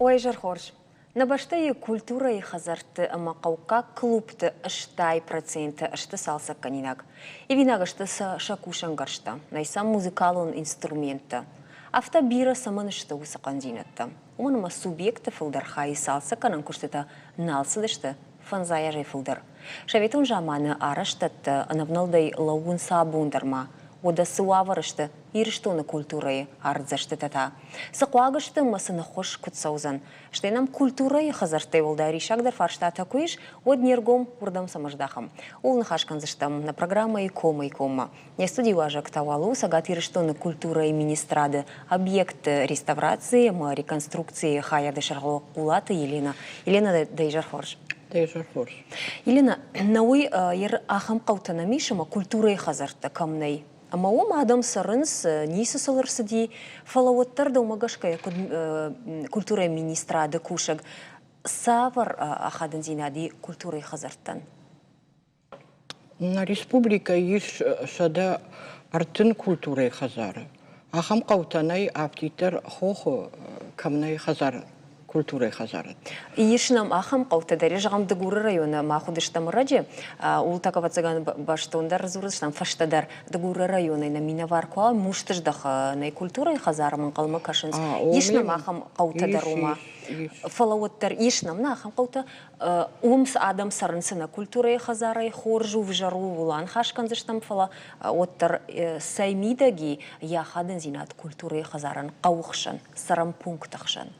Уӕ изӕр хорз! Нӕ бӕстӕйы культурӕйы хӕдзӕртты ӕмӕ хъӕуккаг клубты 80% сты цалцӕггӕнинаг. Ивинаг сты сӕ кусӕнгӕрзтӕ, нӕй сӕм музыкалон инструменттӕ. Афтӕ бирӕ цӕмӕн сты уыцы хъӕндзинӕдтӕ? Уымӕн ӕмӕ субъектты фылдӕр хайы цалцӕггӕнӕн куыстытӕ нал цыдысты фӕндзай азӕй фылдӕр. Советон заманы арӕзтӕдтӕ ӕнӕвнӕлдӕй лӕууынц абон дӕр ма. Уӕдӕ цы уавӕры сты Ирыстоны культурӕйы ардзӕстытӕ та? Цы хъуаг сты ӕмӕ сын ӕххуыс куыд цӕудзӕн? Стӕй нӕм культурӕйы хӕдзӕрттӕй уӕлдай риссагдӕр фарстатӕ куы ис, уӕд не ргом уырдӕм цӕмӕ здахӕм? Ууыл ныхас кӕндзыстӕм нӕ программӕйы комӕй-коммӕ. Не студийы уазӕг та уал у Цӕгат Ирыстоны культурӕйы министрады объектты реставрацийы ӕмӕ реконструкцийы хайады сӕргълӕууӕг Хъулаты Елена. Елена, дӕ изӕр хорз. Дӕ изӕр хорз. Елена, нӕуый ахӕм хъӕутӕ нӕм ис ӕмӕ культурӕйы хӕдзӕрттӕ кӕм нӕй? Ӕмӕ уым адӕм цӕрынц, ницы сыл ӕрцыди, фӕлӕ уӕддӕр дӕумӕ гӕсгӕ куыд культурӕйы министрады кусӕг, цавӕр ахадындзинад и культурӕйы хӕдзӕрттӕн? Нӕ республикӕйы ис 130 культурӕйы хӕдзары. Ахӕм хъӕутӕ нӕй афтиддӕр хохы, кӕм нӕй хӕдзар культурӕйы хӕдзарад. Ис нӕм ахӕм хъӕутӕ дӕр. Зӕгъӕм, Дыгуры районы мах уыдыстӕм ӕрӕджы. Ууыл та, ӕвӕццӕгӕн, бӕстондӕр дзурдзыстӕм фӕстӕдӕр. Дыгуры районӕй нӕ минӕвар куы уа, Мустыздӕхы нӕ культурӕйы хӕдзармӕ ӕнхъӕлмӕ кӕсынц. Ис нӕм ахӕм хъӕутӕ дӕр уымӕ. Фӕлӕ уӕддӕр ис нӕм нӕ ахӕм хъӕутӕ. Уым цы адӕм цӕрынц нӕ культурӕйы хӕдзарӕй, хорз у, взӕр у, ууыл аныхас кӕндзыстӕм, фӕлӕ уӕддӕр цӕй мидӕг и йӕ ахадындзинад культурӕйы хӕдзарӕн хъӕуы хсӕн, цӕрӕн пункты хсӕн?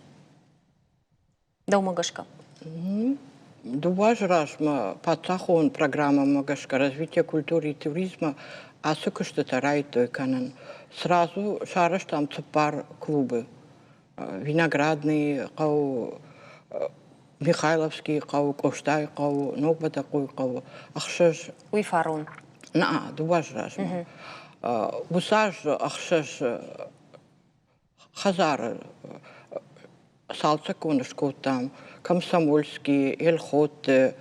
Дӕумӕ гӕсгӕ? Дыууӕ азы размӕ паддзахон программӕмӕ гӕсгӕ развитие культуры и туризма ацы куыстытӕ райдыдтой кӕнын. Сразу сарӕзтам цыппар клубы. Виноградный хъӕу, Михайловский хъӕу, Къостайы хъӕу, Ног Бӕтӕхъойы хъӕу, ӕхсӕз. Уый фарон? Нӕ, дыууӕ азы размӕ. Уыцы аз ӕхсӕз хӕдзары цалцӕггонд скодтам Комсомольский, Эльхотты,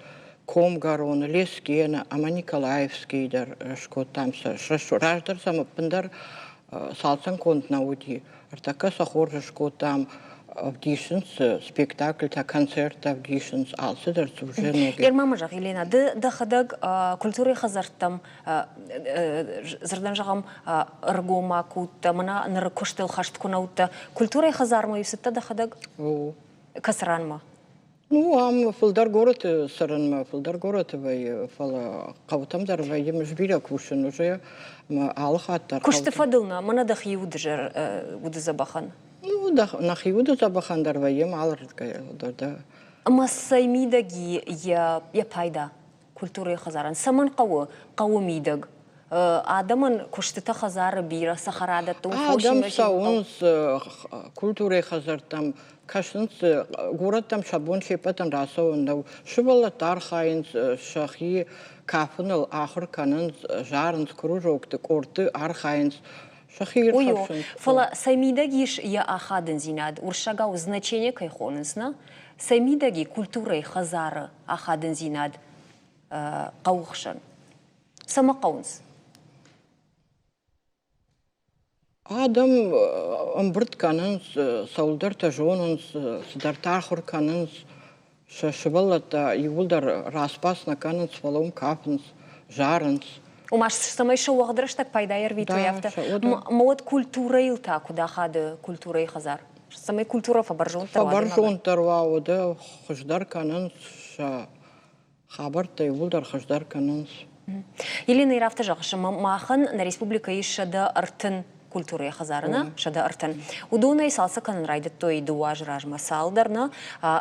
Комгӕроны, Лескены ӕмӕ Николаевскийы дӕр скодтам сӕ. Раздӕр сӕм ӕппындӕр цалцӕггонд нӕ уыди. Ӕртӕккӕ сӕ хорз скодтам, ӕвдисынц спектакльтӕ, концерттӕ ӕвдисынц, алцыдӕр цы уже ног. Ерма ма зӕгъ, Елена, ды дӕхӕдӕг культурӕйы хӕдзӕрттӕм дзырдӕн зӕгъӕм, ӕргом ма куы уыдтӕ, мӕнӕ ныры куыстыл хӕст куы нӕ уыдтӕ, культурӕйы хӕдзармӕ-иу цыдтӕ дӕхӕдӕг? Кӕцы ранмӕ? Ну, ам фылдӕр горӕты цӕрынмӕ, фылдӕр горӕты вӕййы, фӕлӕ хъӕутӕм дӕр вӕййы ӕз бирӕ кусын уже ӕмӕ алы хатт дӕр. Куысты фӕдыл нӕ, мӕнӕ дӕхи уды дзӕбӕхӕн. Ну, нӕхи уды дзӕбӕхӕн дӕр вӕййӕм алырдыгӕй дӕр. Ӕмӕ цӕй мидӕг и йӕ пайда культурӕйы хӕдзарӕн? Цӕмӕн хъӕуы хъӕуы мидӕг? Адӕмӕн куыстытӕ хӕдзары бирӕ, цӕхӕрадӕтты Адӕм цӕуынц культурӕйы хӕдзӕрттӕм, кӕсынц, горӕттӕм сӕ бон се ппӕтӕн рацӕуын нӕу. Сывӕллӕттӕ архайынц сӕхи кафыныл ахуыр кӕнынц, зарынц кружокты, къордты архайынц, сӕхи Уый у, ирхӕфсынц. фӕлӕ сӕ мидӕг ис йӕ ахадындзинад, уырыссагау значение кӕй хонынц, нӕ? Сӕ мидӕг и культурӕйы хӕдзары ахадындзинад хъӕуы хсӕн. Цӕмӕ хъӕуынц? Адӕм ӕмбырд кӕнынц, цӕуылдӕртӕ зонынц, цыдӕртӕ ахуыр кӕнынц. Сӕ сывӕллӕттӕ иууылдӕр распас нӕ кӕнынц, фӕлӕ уым кафынц, зарынц. Ома, цӕмӕй сӕ уӕгъд рӕстӕг пайда ӕрвитой, афтӕ. Ма уӕд культурӕйыл та куыд ахады культурӕйы хӕдзар? Цӕмӕй культурӕ фӕбӕрзонддӕр уа? Фӕбӕрзонддӕр уа, уӕдӕ хуыздӕр кӕнынц сӕ хабӕрттӕ иууылдӕр хуыздӕр кӕнынц. Елена, афтӕ зӕгъыс, ӕмӕ махӕн нӕ республикӕйы ис 130 культурӕйы хӕдзары, нӕ? 130. Уыдонӕй цалцӕг кӕнын райдыдтой дыууӕ азы размӕ цалдӕр, нӕ?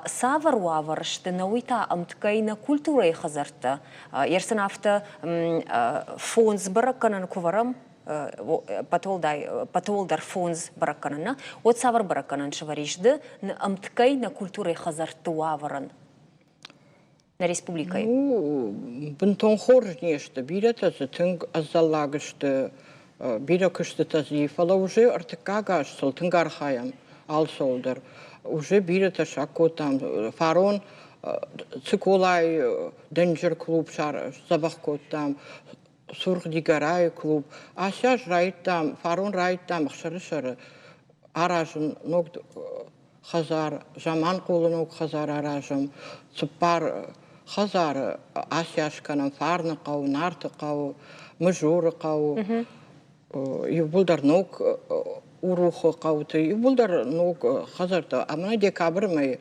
Цавӕр уавӕр сты, нӕ уый та ӕмткӕй нӕ культурӕйы хӕдзӕрттӕ? Ерсын афтӕ фондз бӕрӕггӕнӕн куы вӕрӕм, патолдар фондз бӕрӕггӕнӕн, нӕ? Уӕд цавӕр бӕрӕггӕнӕн сӕвӕрис ды ӕмткӕй нӕ культурӕйы хӕдзӕртты уавӕрӕн? Нӕ республикӕйы? Ну, бынтон хорз не сты. Бирӕтӕ дзы тынг ӕдзӕллаг сты, бирӕ куыстытӕ дзы и, фӕлӕ уже ӕртыккаг аз сыл тынг архайӕм алцӕуыл дӕр. Уже бирӕтӕ саг кодтам. Фарон Цыколайы дынджыр клуб сдзӕбӕх кодтам, Сурх-Дигорайы клуб. Ацы аз райдтам, фарон райдтам Ӕхсӕрысӕры аразын ног. хӕдзар, Заманхъулы ног хӕдзар аразӕм, цыппар хӕдзары асӕс кӕнӕм Фарныхъӕу, Нартыхъӕу, Мызуры хъӕу, иууылдӕр ног Урухы хъӕуты, иууылдӕр ног хӕдзӕрттӕ. Ӕмӕ декабры мӕй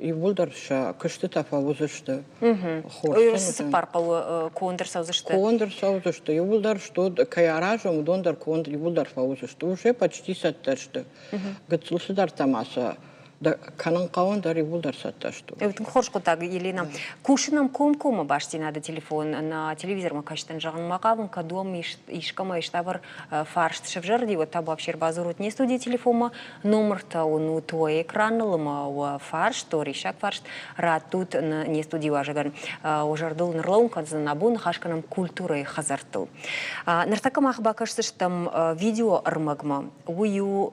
иууылдӕр сӕ куыстытӕ фӕуыдзысты. Хорз цыппар хъӕуы конд ӕрцӕудзысты? Конд ӕрцӕудзысты. Иууылдӕр сты, кӕй аразӕм, уыдон дӕр конд иууылдӕр фӕуыдзысты. Уже почти цӕттӕ сты. Гыццыл цыдӕртӕ ма сӕ кӕнын хъӕуын дӕр иууылдӕр цӕттӕ сты. Тынг хорз хъуыддаг, Елена. Кусын ӕм комкоммӕ бастдзинады телефон нӕ телевизормӕ кӕстӕн зӕгъын ма хъавын, кӕд уӕм искӕмӕ иставӕр фарст сӕвзӕрди, уӕд та вообще ӕрбадзурут не студийы телефонмӕ, номыртӕ уынут уӕ экраныл ӕмӕ уӕ фарст, уӕ риссаг фарст раттут не студийы уазӕгӕн. Уӕ зӕрдыл нырлӕууын кӕндзӕн, абон ныхас кӕнӕм культурӕйы хӕдзӕрттыл. Ныртӕккӕ мах бакӕсдзыстӕм видео ӕрмӕгмӕ. Уый у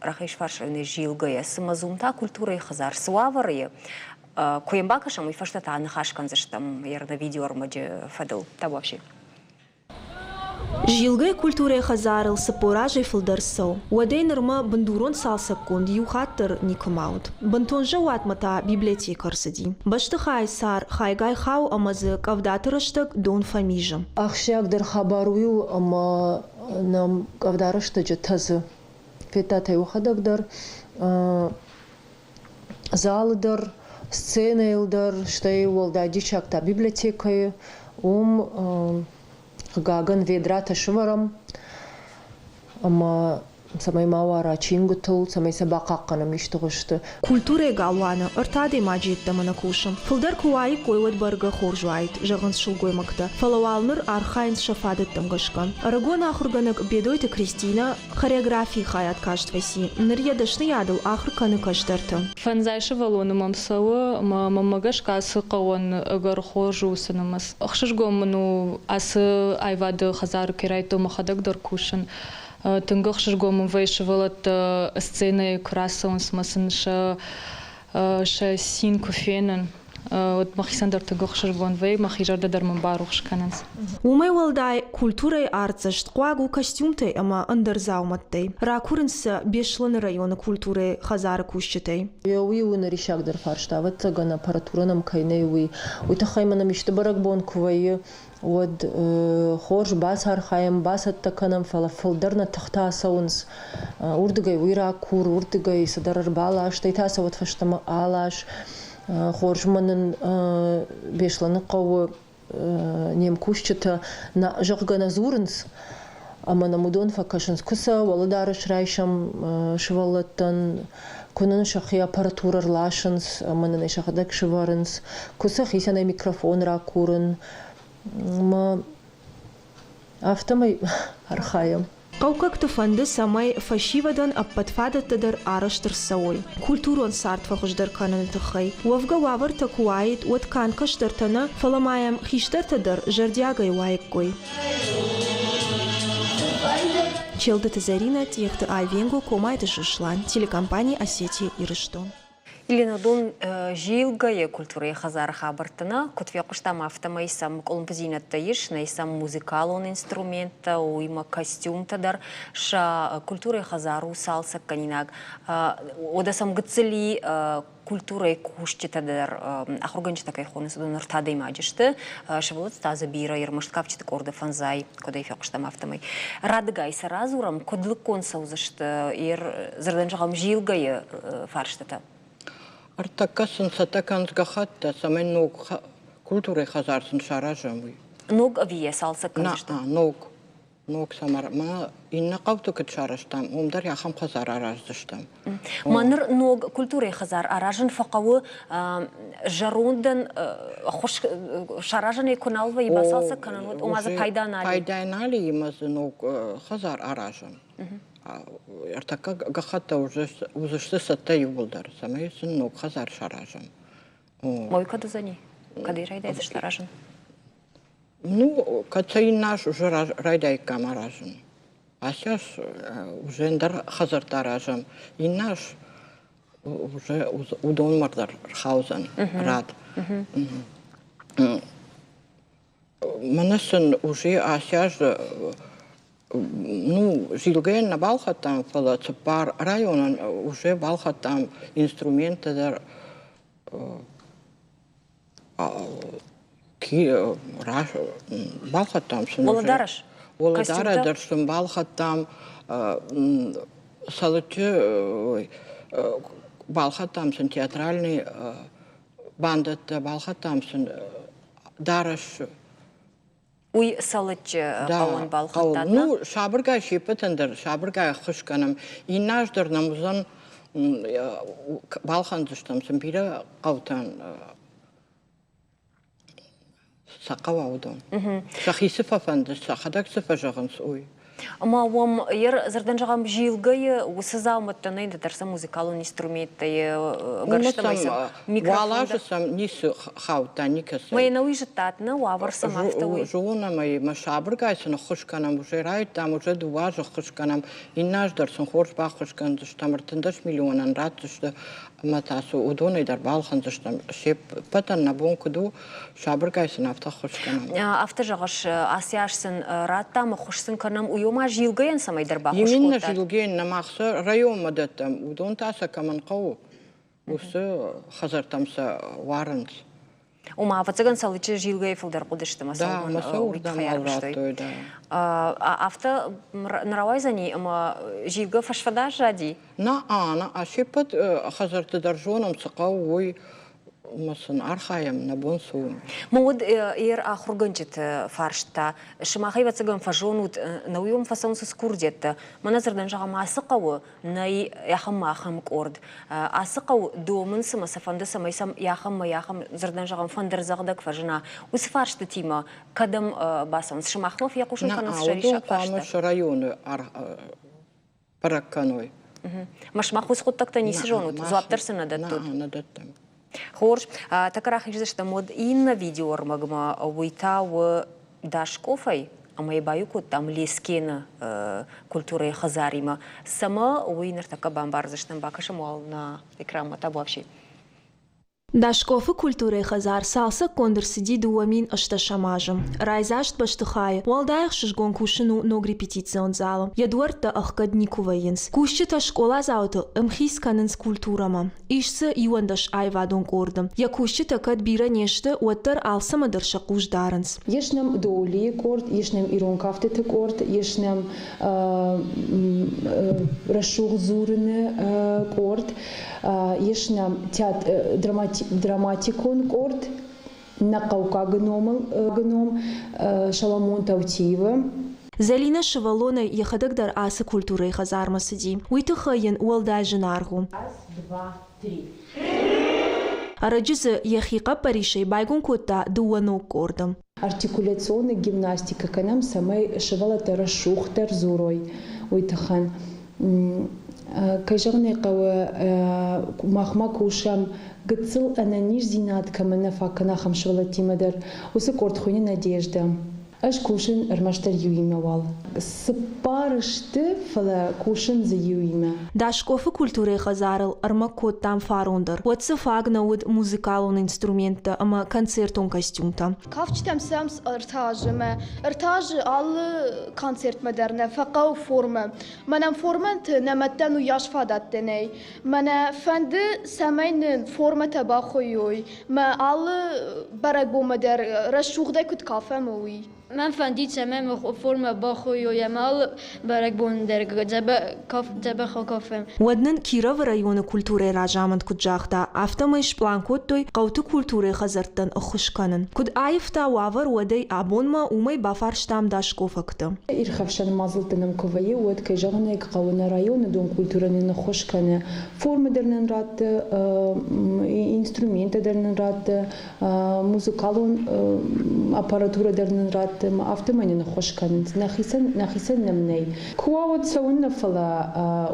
рахизфарс районы зилгӕйӕ, цымӕ зум та культурӕйы хӕдзар цы уавӕры и, куы йӕм бакӕсӕм, уый фӕстӕ та ныхас кӕндзыстӕм йӕ видеоӕрмӕджы фӕдыл. Табуафси. Зилгӕ культурӕйы хӕдзарыл 40 азӕй фылдӕр цӕуы. Уӕдӕй нырмӕ бындурон цалцӕггонд иу хатт дӕр никуыма уыд. Бынтон зӕууатмӕ та библиотекӕ ӕрцыди. Бӕстыхайы цар хайгай хауы ӕмӕ дзы къӕвдаты рӕстӕг дон фӕмизы. Ахсджиагдӕр хабар уый у, ӕмӕ нӕм къӕвда рӕстӕджы тӕдзы. Федтат ӕй уӕхӕдӕг дӕр. Залы дӕр, сценӕйыл дӕр, стӕй уӕлдай диссаг та библиотекӕйы. Уым, хъыгагӕн, ведратӕ сывӕрӕм ӕмӕ цӕмӕй ма уара чингуытыл, цӕмӕй сӕ бахъахъхъӕнӕм исты хуызты. Культурӕйы галуаны ӕртӕ адӕймаджы йеддӕмӕ нӕ кусы. Фылдӕр куы уаиккой, уӕд бӕргӕ хорз уаид, зӕгъынц сылгоймӕгтӕ. Фӕлӕ уал ныр архайынц сӕ фадӕттӕм гӕсгӕ. Ӕрыгон ахуыргӕнӕг Бедойты Кристинӕ хореографийы хайад каст фӕци. Ныр йӕ дӕсныйадыл ахуыр кӕны кӕстӕрты. Фӕндзай сывӕллоны мӕм цӕуы, ӕмӕ мӕнмӕ гӕсгӕ ацы хъӕуӕн ӕгӕр хорз у уыцы нымӕц. Ӕхсызгон мын у ацы аивады хӕдзары кӕй райдыдтон мӕхӕдӕг дӕр кусын. Тынг ӕхсызгон мын вӕййы сывӕллӕттӕ сценӕйы куы рацӕуынц ӕмӕ сын сӕ сӕ цин куы фенын, уӕд мӕхицӕн дӕр тынг ӕхсызгон вӕййы, мӕхи зӕрдӕ дӕр мын барухс кӕнынц. Уымӕй уӕлдай, культурӕйы артдзӕст хъуаг у костюмтӕй ӕмӕ ӕндӕр дзаумӕттӕй. Ракурынц сӕ Беслӕны районы культурӕйы хӕдзары кусджытӕй. Уый у нӕ риссагдӕр фарста, ӕвӕццӕгӕн, аппаратурӕ нӕм кӕй нӕй, уый. Уый тыххӕй ма нӕм исты бӕрӕгбон куы вӕййы, уӕд хорз бацархайӕм, бацӕттӕ кӕнӕм, фӕлӕ фылдӕр нӕ тыхтӕ ацӕуынц. Уырдыгӕй уый ракур, уырдыгӕй цыдӕр ӕрбалас, стӕй та цӕуӕд фӕстӕмӕ алас. Хорз ма нын Беслӕны хъӕуы не мкусджытӕ, зӕгъгӕ, нӕ дзурынц, ӕмӕ нӕм уыдон фӕкӕсынц, куы сӕ уӕлӕдарӕс райсӕм сывӕллӕттӕн, куы нын сӕхи аппаратурӕ рласынц ӕмӕ нын ӕй сӕхӕдӕг сывӕрынц, куы сӕ хицӕнӕй микрофон ракурын. Ӕмӕ афтӕмӕй архайӕм. Хъӕуккӕгты фӕнды, цӕмӕй фӕсивӕдӕн ӕппӕт фадӕттӕ дӕр арӕзт ӕрцӕуой культурон цард фӕхуыздӕр кӕныны тыххӕй. Уӕвгӕ уавӕртӕ куы уаид, уӕд канд кӕстӕртӕ нӕ, фӕлӕ ма йӕм хистӕртӕ дӕр зӕрдиагӕй уаиккой. Челдыты Зӕринӕ, Тъехты Айвенго, Комайты Сослан, телекомпани Осетия-Ирыстон. Еленодон зилгӕйы культурӕйы хӕдзары хабӕртты нӕ куыд фехъуыстам, афтӕмӕй сӕм къуылымпыдзинӕдтӕ ис, нӕй сӕм музыкалон инструменттӕ, уыимӕ костюмтӕ дӕр. Сӕ культурӕйы хӕдзар у цалцӕггӕнинаг. Уӕдӕ сӕм гыццыли культурӕйы кусджытӕ дӕр, ахуыргӕнджытӕ кӕй хонынц, уыдон ӕртӕ адӕймаджы сты. Сывӕллӕттӕ та дзы бирӕ, ӕрмӕст кафджыты къорды фӕндзай, куыд ӕй фехъуыстам, афтӕмӕй. Радыгай сӕ радзурӕм, куыд лыггонд цӕудзысты, дзырдӕн зӕгъӕм, зилгӕйы фарстытӕ? Ӕртӕккӕ сын цӕттӕ кӕнынц гӕххӕттӕ, цӕмӕй ног культурӕйы хӕдзар сын саразӕм, уый. Ног ӕви йӕ цалцӕг кӕндзысты? Ног. Ног сӕмӕр. Ма иннӕ хъӕуты куыд сарӕзтам, уым дӕр ахӕм хӕдзар араздзыстӕм. Ма ныр ног культурӕйы хӕдзар аразын фӕхъӕуы зӕрондӕн ӕххуыс саразын ӕй куы нал вӕййы, бацалцӕг кӕнын, уӕд ома дзы пайда нал и. Пайда нал и ӕмӕ дзы ног хӕдзар аразӕм. Ӕртӕккӕ гӕххӕттӕ уыдзысты цӕттӕ иууылдӕр, цӕмӕй сын ног хӕдзар саразӕм. Мой кӕд уыдзӕни? Кӕд ӕй райдайдзысты аразын? Ну, кӕд сӕ иннӕ аз уже райдаиккам аразын. Ацы аз уже ӕндӕр хӕдзӕрттӕ аразӕм. Иннӕ аз уже уыдонмӕ дӕр рхаудзӕн рад. Мӕнӕ сын уже ацы аз Ну, зилгӕйӕн нӕ балхӕдтам, фӕлӕ цыппар районӕн уже балхӕдтам инструменттӕ дӕр балхӕдтам сын. Уӕлӕдарӕс? Уӕлӕдарӕс дӕр сын балхӕдтам. Цӕлыччы балхӕдтам сын театральный бандӕттӕ, балхӕдтам сын дарӕс. Уый Цӕлыччы хъӕуӕн балхӕдтат? Ну, сабыргай се ппӕтӕн дӕр сабыргай ӕххуыс кӕнӕм. Иннӕ аз дӕр нӕм уыдзӕн, балхӕндзыстӕм сын бирӕ хъӕутӕн сӕ хъӕуа уыдон. Сӕхи цы фӕфӕнды, сӕхӕдӕг цы фӕзӕгъынц, уый. Ӕмӕ уӕм йе дзырдӕн зӕгъӕм, зилгӕйы уыцы дзаумӕттӕ нӕй, дӕр сӕ музыкалон инструменттӕ гӕрзтӕ микрофон. Уал азы сӕм ницы хаудта никӕцӕй. Мӕ нӕуи зыдтат, нӕ уавӕр сӕм афтӕ уый? Зонӕм ӕй, мӕ сабыргай сын ӕххуыс кӕнӕм, уже райдтам, уже дыууӕ азы ӕххуыс кӕнӕм, иннӕ аз дӕр сын хорз баххуыс кӕндзыстӕм, 13 миллионӕн ратдзысты ӕмӕ та цы уыдонӕй дӕр балхӕндзыстӕм. Се ппӕтӕн нӕ бон куыд у, сабыргай сын афтӕ ӕххуыс кӕнӕм. Афтӕ зӕгъыс, ацы аз сын радтам, ӕххуыс сын кӕнӕм, уый ма зилгӕйӕн цӕмӕйдӕр баххуыс кодтат? Именно зилгӕйӕн нӕ мах сӕ районмӕ дӕттӕм, уыдон та сӕ кӕмӕн хъӕуы, уыцы хӕдзӕрттӕм сӕ уарынц. Ома, ӕвӕццӕгӕн, Цӕлыччы зилгӕйы фылдӕр хъуыдысты ӕмӕ сӕ уый тыххӕй ӕрвыстой. Афтӕ нӕ рауайдзӕни, ӕмӕ зилгӕ фӕсфӕд аззади? На, на, се ппӕт хӕдзӕртты дӕр зонӕм, цы хъӕуы, уый ӕмӕ сын архайӕм, нӕ бон цы у. Ма уӕд ер ахуыргӕнджыты фарст та, сымах ӕвӕццӕгӕн фӕзонут, науион фӕцӕуынц цы курдиӕттӕ. Мӕнӕ дзырдӕн зӕгъӕм, ацы хъӕуы нӕй ахӕм ахӕм къорд. Ацы хъӕу домын цымӕ сӕ фӕнды, цӕмӕй сӕм ахӕм ахӕм дзырдӕн зӕгъӕм фӕндырдзӕгъдӕг фӕзына. Уыцы фарстытимӕ кӕдӕм бацӕуынц? Сымахмӕ фехъусын кӕнынц сӕ риссаг фарста? Сӕ районы бӕрӕг кӕной. Ма сымах уыцы хъуыддӕгтӕ ницы зонут? Дзуапп дӕр сын нӕ дӕттут? Нӕ дӕттӕм. Хорз. Тӕккӕ рахиздзыстӕм уӕд иннӕ видеоӕрмӕгмӕ. Уый та у Дашкъофӕй ӕмӕ йӕ баиу кодтам Лескены культурӕйы хӕдзаримӕ. Цӕмӕ, уый ныртӕккӕ бамбардзыстӕм. Бакӕсӕм уал нӕ экранмӕ табуафси. Дашкъофы культурӕйы хӕдзар цалцӕггонд ӕрцыди 2018 азы. Райдзаст бӕстыхайы уӕлдай ӕхсызгон кусын у ног репетицион залы. Йӕ дуӕрттӕ ӕхгӕд никуы вӕййынц. Кусджытӕ скъоладзауты ӕмхиц кӕнынц культурӕмӕ. Ис дзы 11 аивадон къорды. Йӕ кусджытӕ кӕд бирӕ не сты, уӕддӕр алцӕмӕ дӕр сӕ хъус дарынц. Ис нӕм Доулийы къорд, ис нӕм ирон кафтыты къорд, ис нӕм рӕсугъд дзурыны къорд, ис нӕм драматикон къорд, нӕ хъӕуккаг номыл ном Соломон Таутиевы. Зӕлинӕ сывӕллонӕй йӕхӕдӕг дӕр ацы культурӕйы хӕдзармӕ цыди. Уый тыххӕй йын уӕлдай зынаргъ у. Раз, два, три. Ӕрӕджы дзы йӕхи хъӕппӕрисӕй байгом кодта дыууӕ ног къорды. Артикуляционный гимнастикӕ кӕнӕм, цӕмӕй сывӕллӕттӕ рӕсугъддӕр дзурой, уый тыххӕн. Кӕй зӕгъын ӕй хъӕуы, махмӕ кусӕм гыццыл ӕнӕниздзинад кӕмӕн нӕ фаг кӕны, ахӕм сывӕллӕттимӕ дӕр. Уыцы къорд хуыйны «Надежда». Ӕз кусын ӕрмӕстдӕр иуимӕ уал. Цыппар сты, фӕлӕ кусын дзы иуимӕ. Дашкъофы культурӕйы хӕдзарыл ӕрмӕг кодтам фарон дӕр. Уӕд дзы фаг нӕ уыд музыкалон инструменттӕ ӕмӕ концертон костюмтӕ. Кафджытӕм сӕм ӕртӕ азы мӕ ӕртӕ азы алы концертмӕ дӕр нӕ фӕхъӕуы формӕ. Мӕнӕн формӕты нӕ мӕдтӕн уыйас фадӕттӕ нӕй. Мӕнӕ фӕнды, цӕмӕй нын формӕтӕ бахуыйой, мӕ алы бӕрӕгбонмӕ дӕр рӕсугъдӕй куыд кафӕм, уый. Мӕн фӕндид, цӕмӕй мӕ формӕ бахуыйой ӕмӕ алы бӕрӕгбон дӕр дзӕбӕх акафӕм. Уӕд нын Кировы районы культурӕйы разамынд куыд загъта, афтӕмӕй сплан кодтой хъӕуты культурӕйы хӕдзӕрттӕн ӕххуыс кӕнын. Куыд аивта уавӕр уӕдӕй абонмӕ, уымӕй бафарстам дашкъофӕгты. Ирхӕфсӕн мадзӕлттӕ нӕм куы вӕййы, уӕд, кӕй зӕгъын ӕй хъӕуы, нӕ районы дон культурӕ нын ӕххуыс кӕны. Формӕ дӕр нын ратты, инструменттӕ дӕр нын ратты, музыкалон аппаратурӕ дӕр нын ратты, ӕмӕ афтӕмӕй нын ӕххуыс кӕнынц. Нӕхицӕн, нӕхицӕн нӕм нӕй. Куы уа, уӕд цӕуыннӕ, фӕлӕ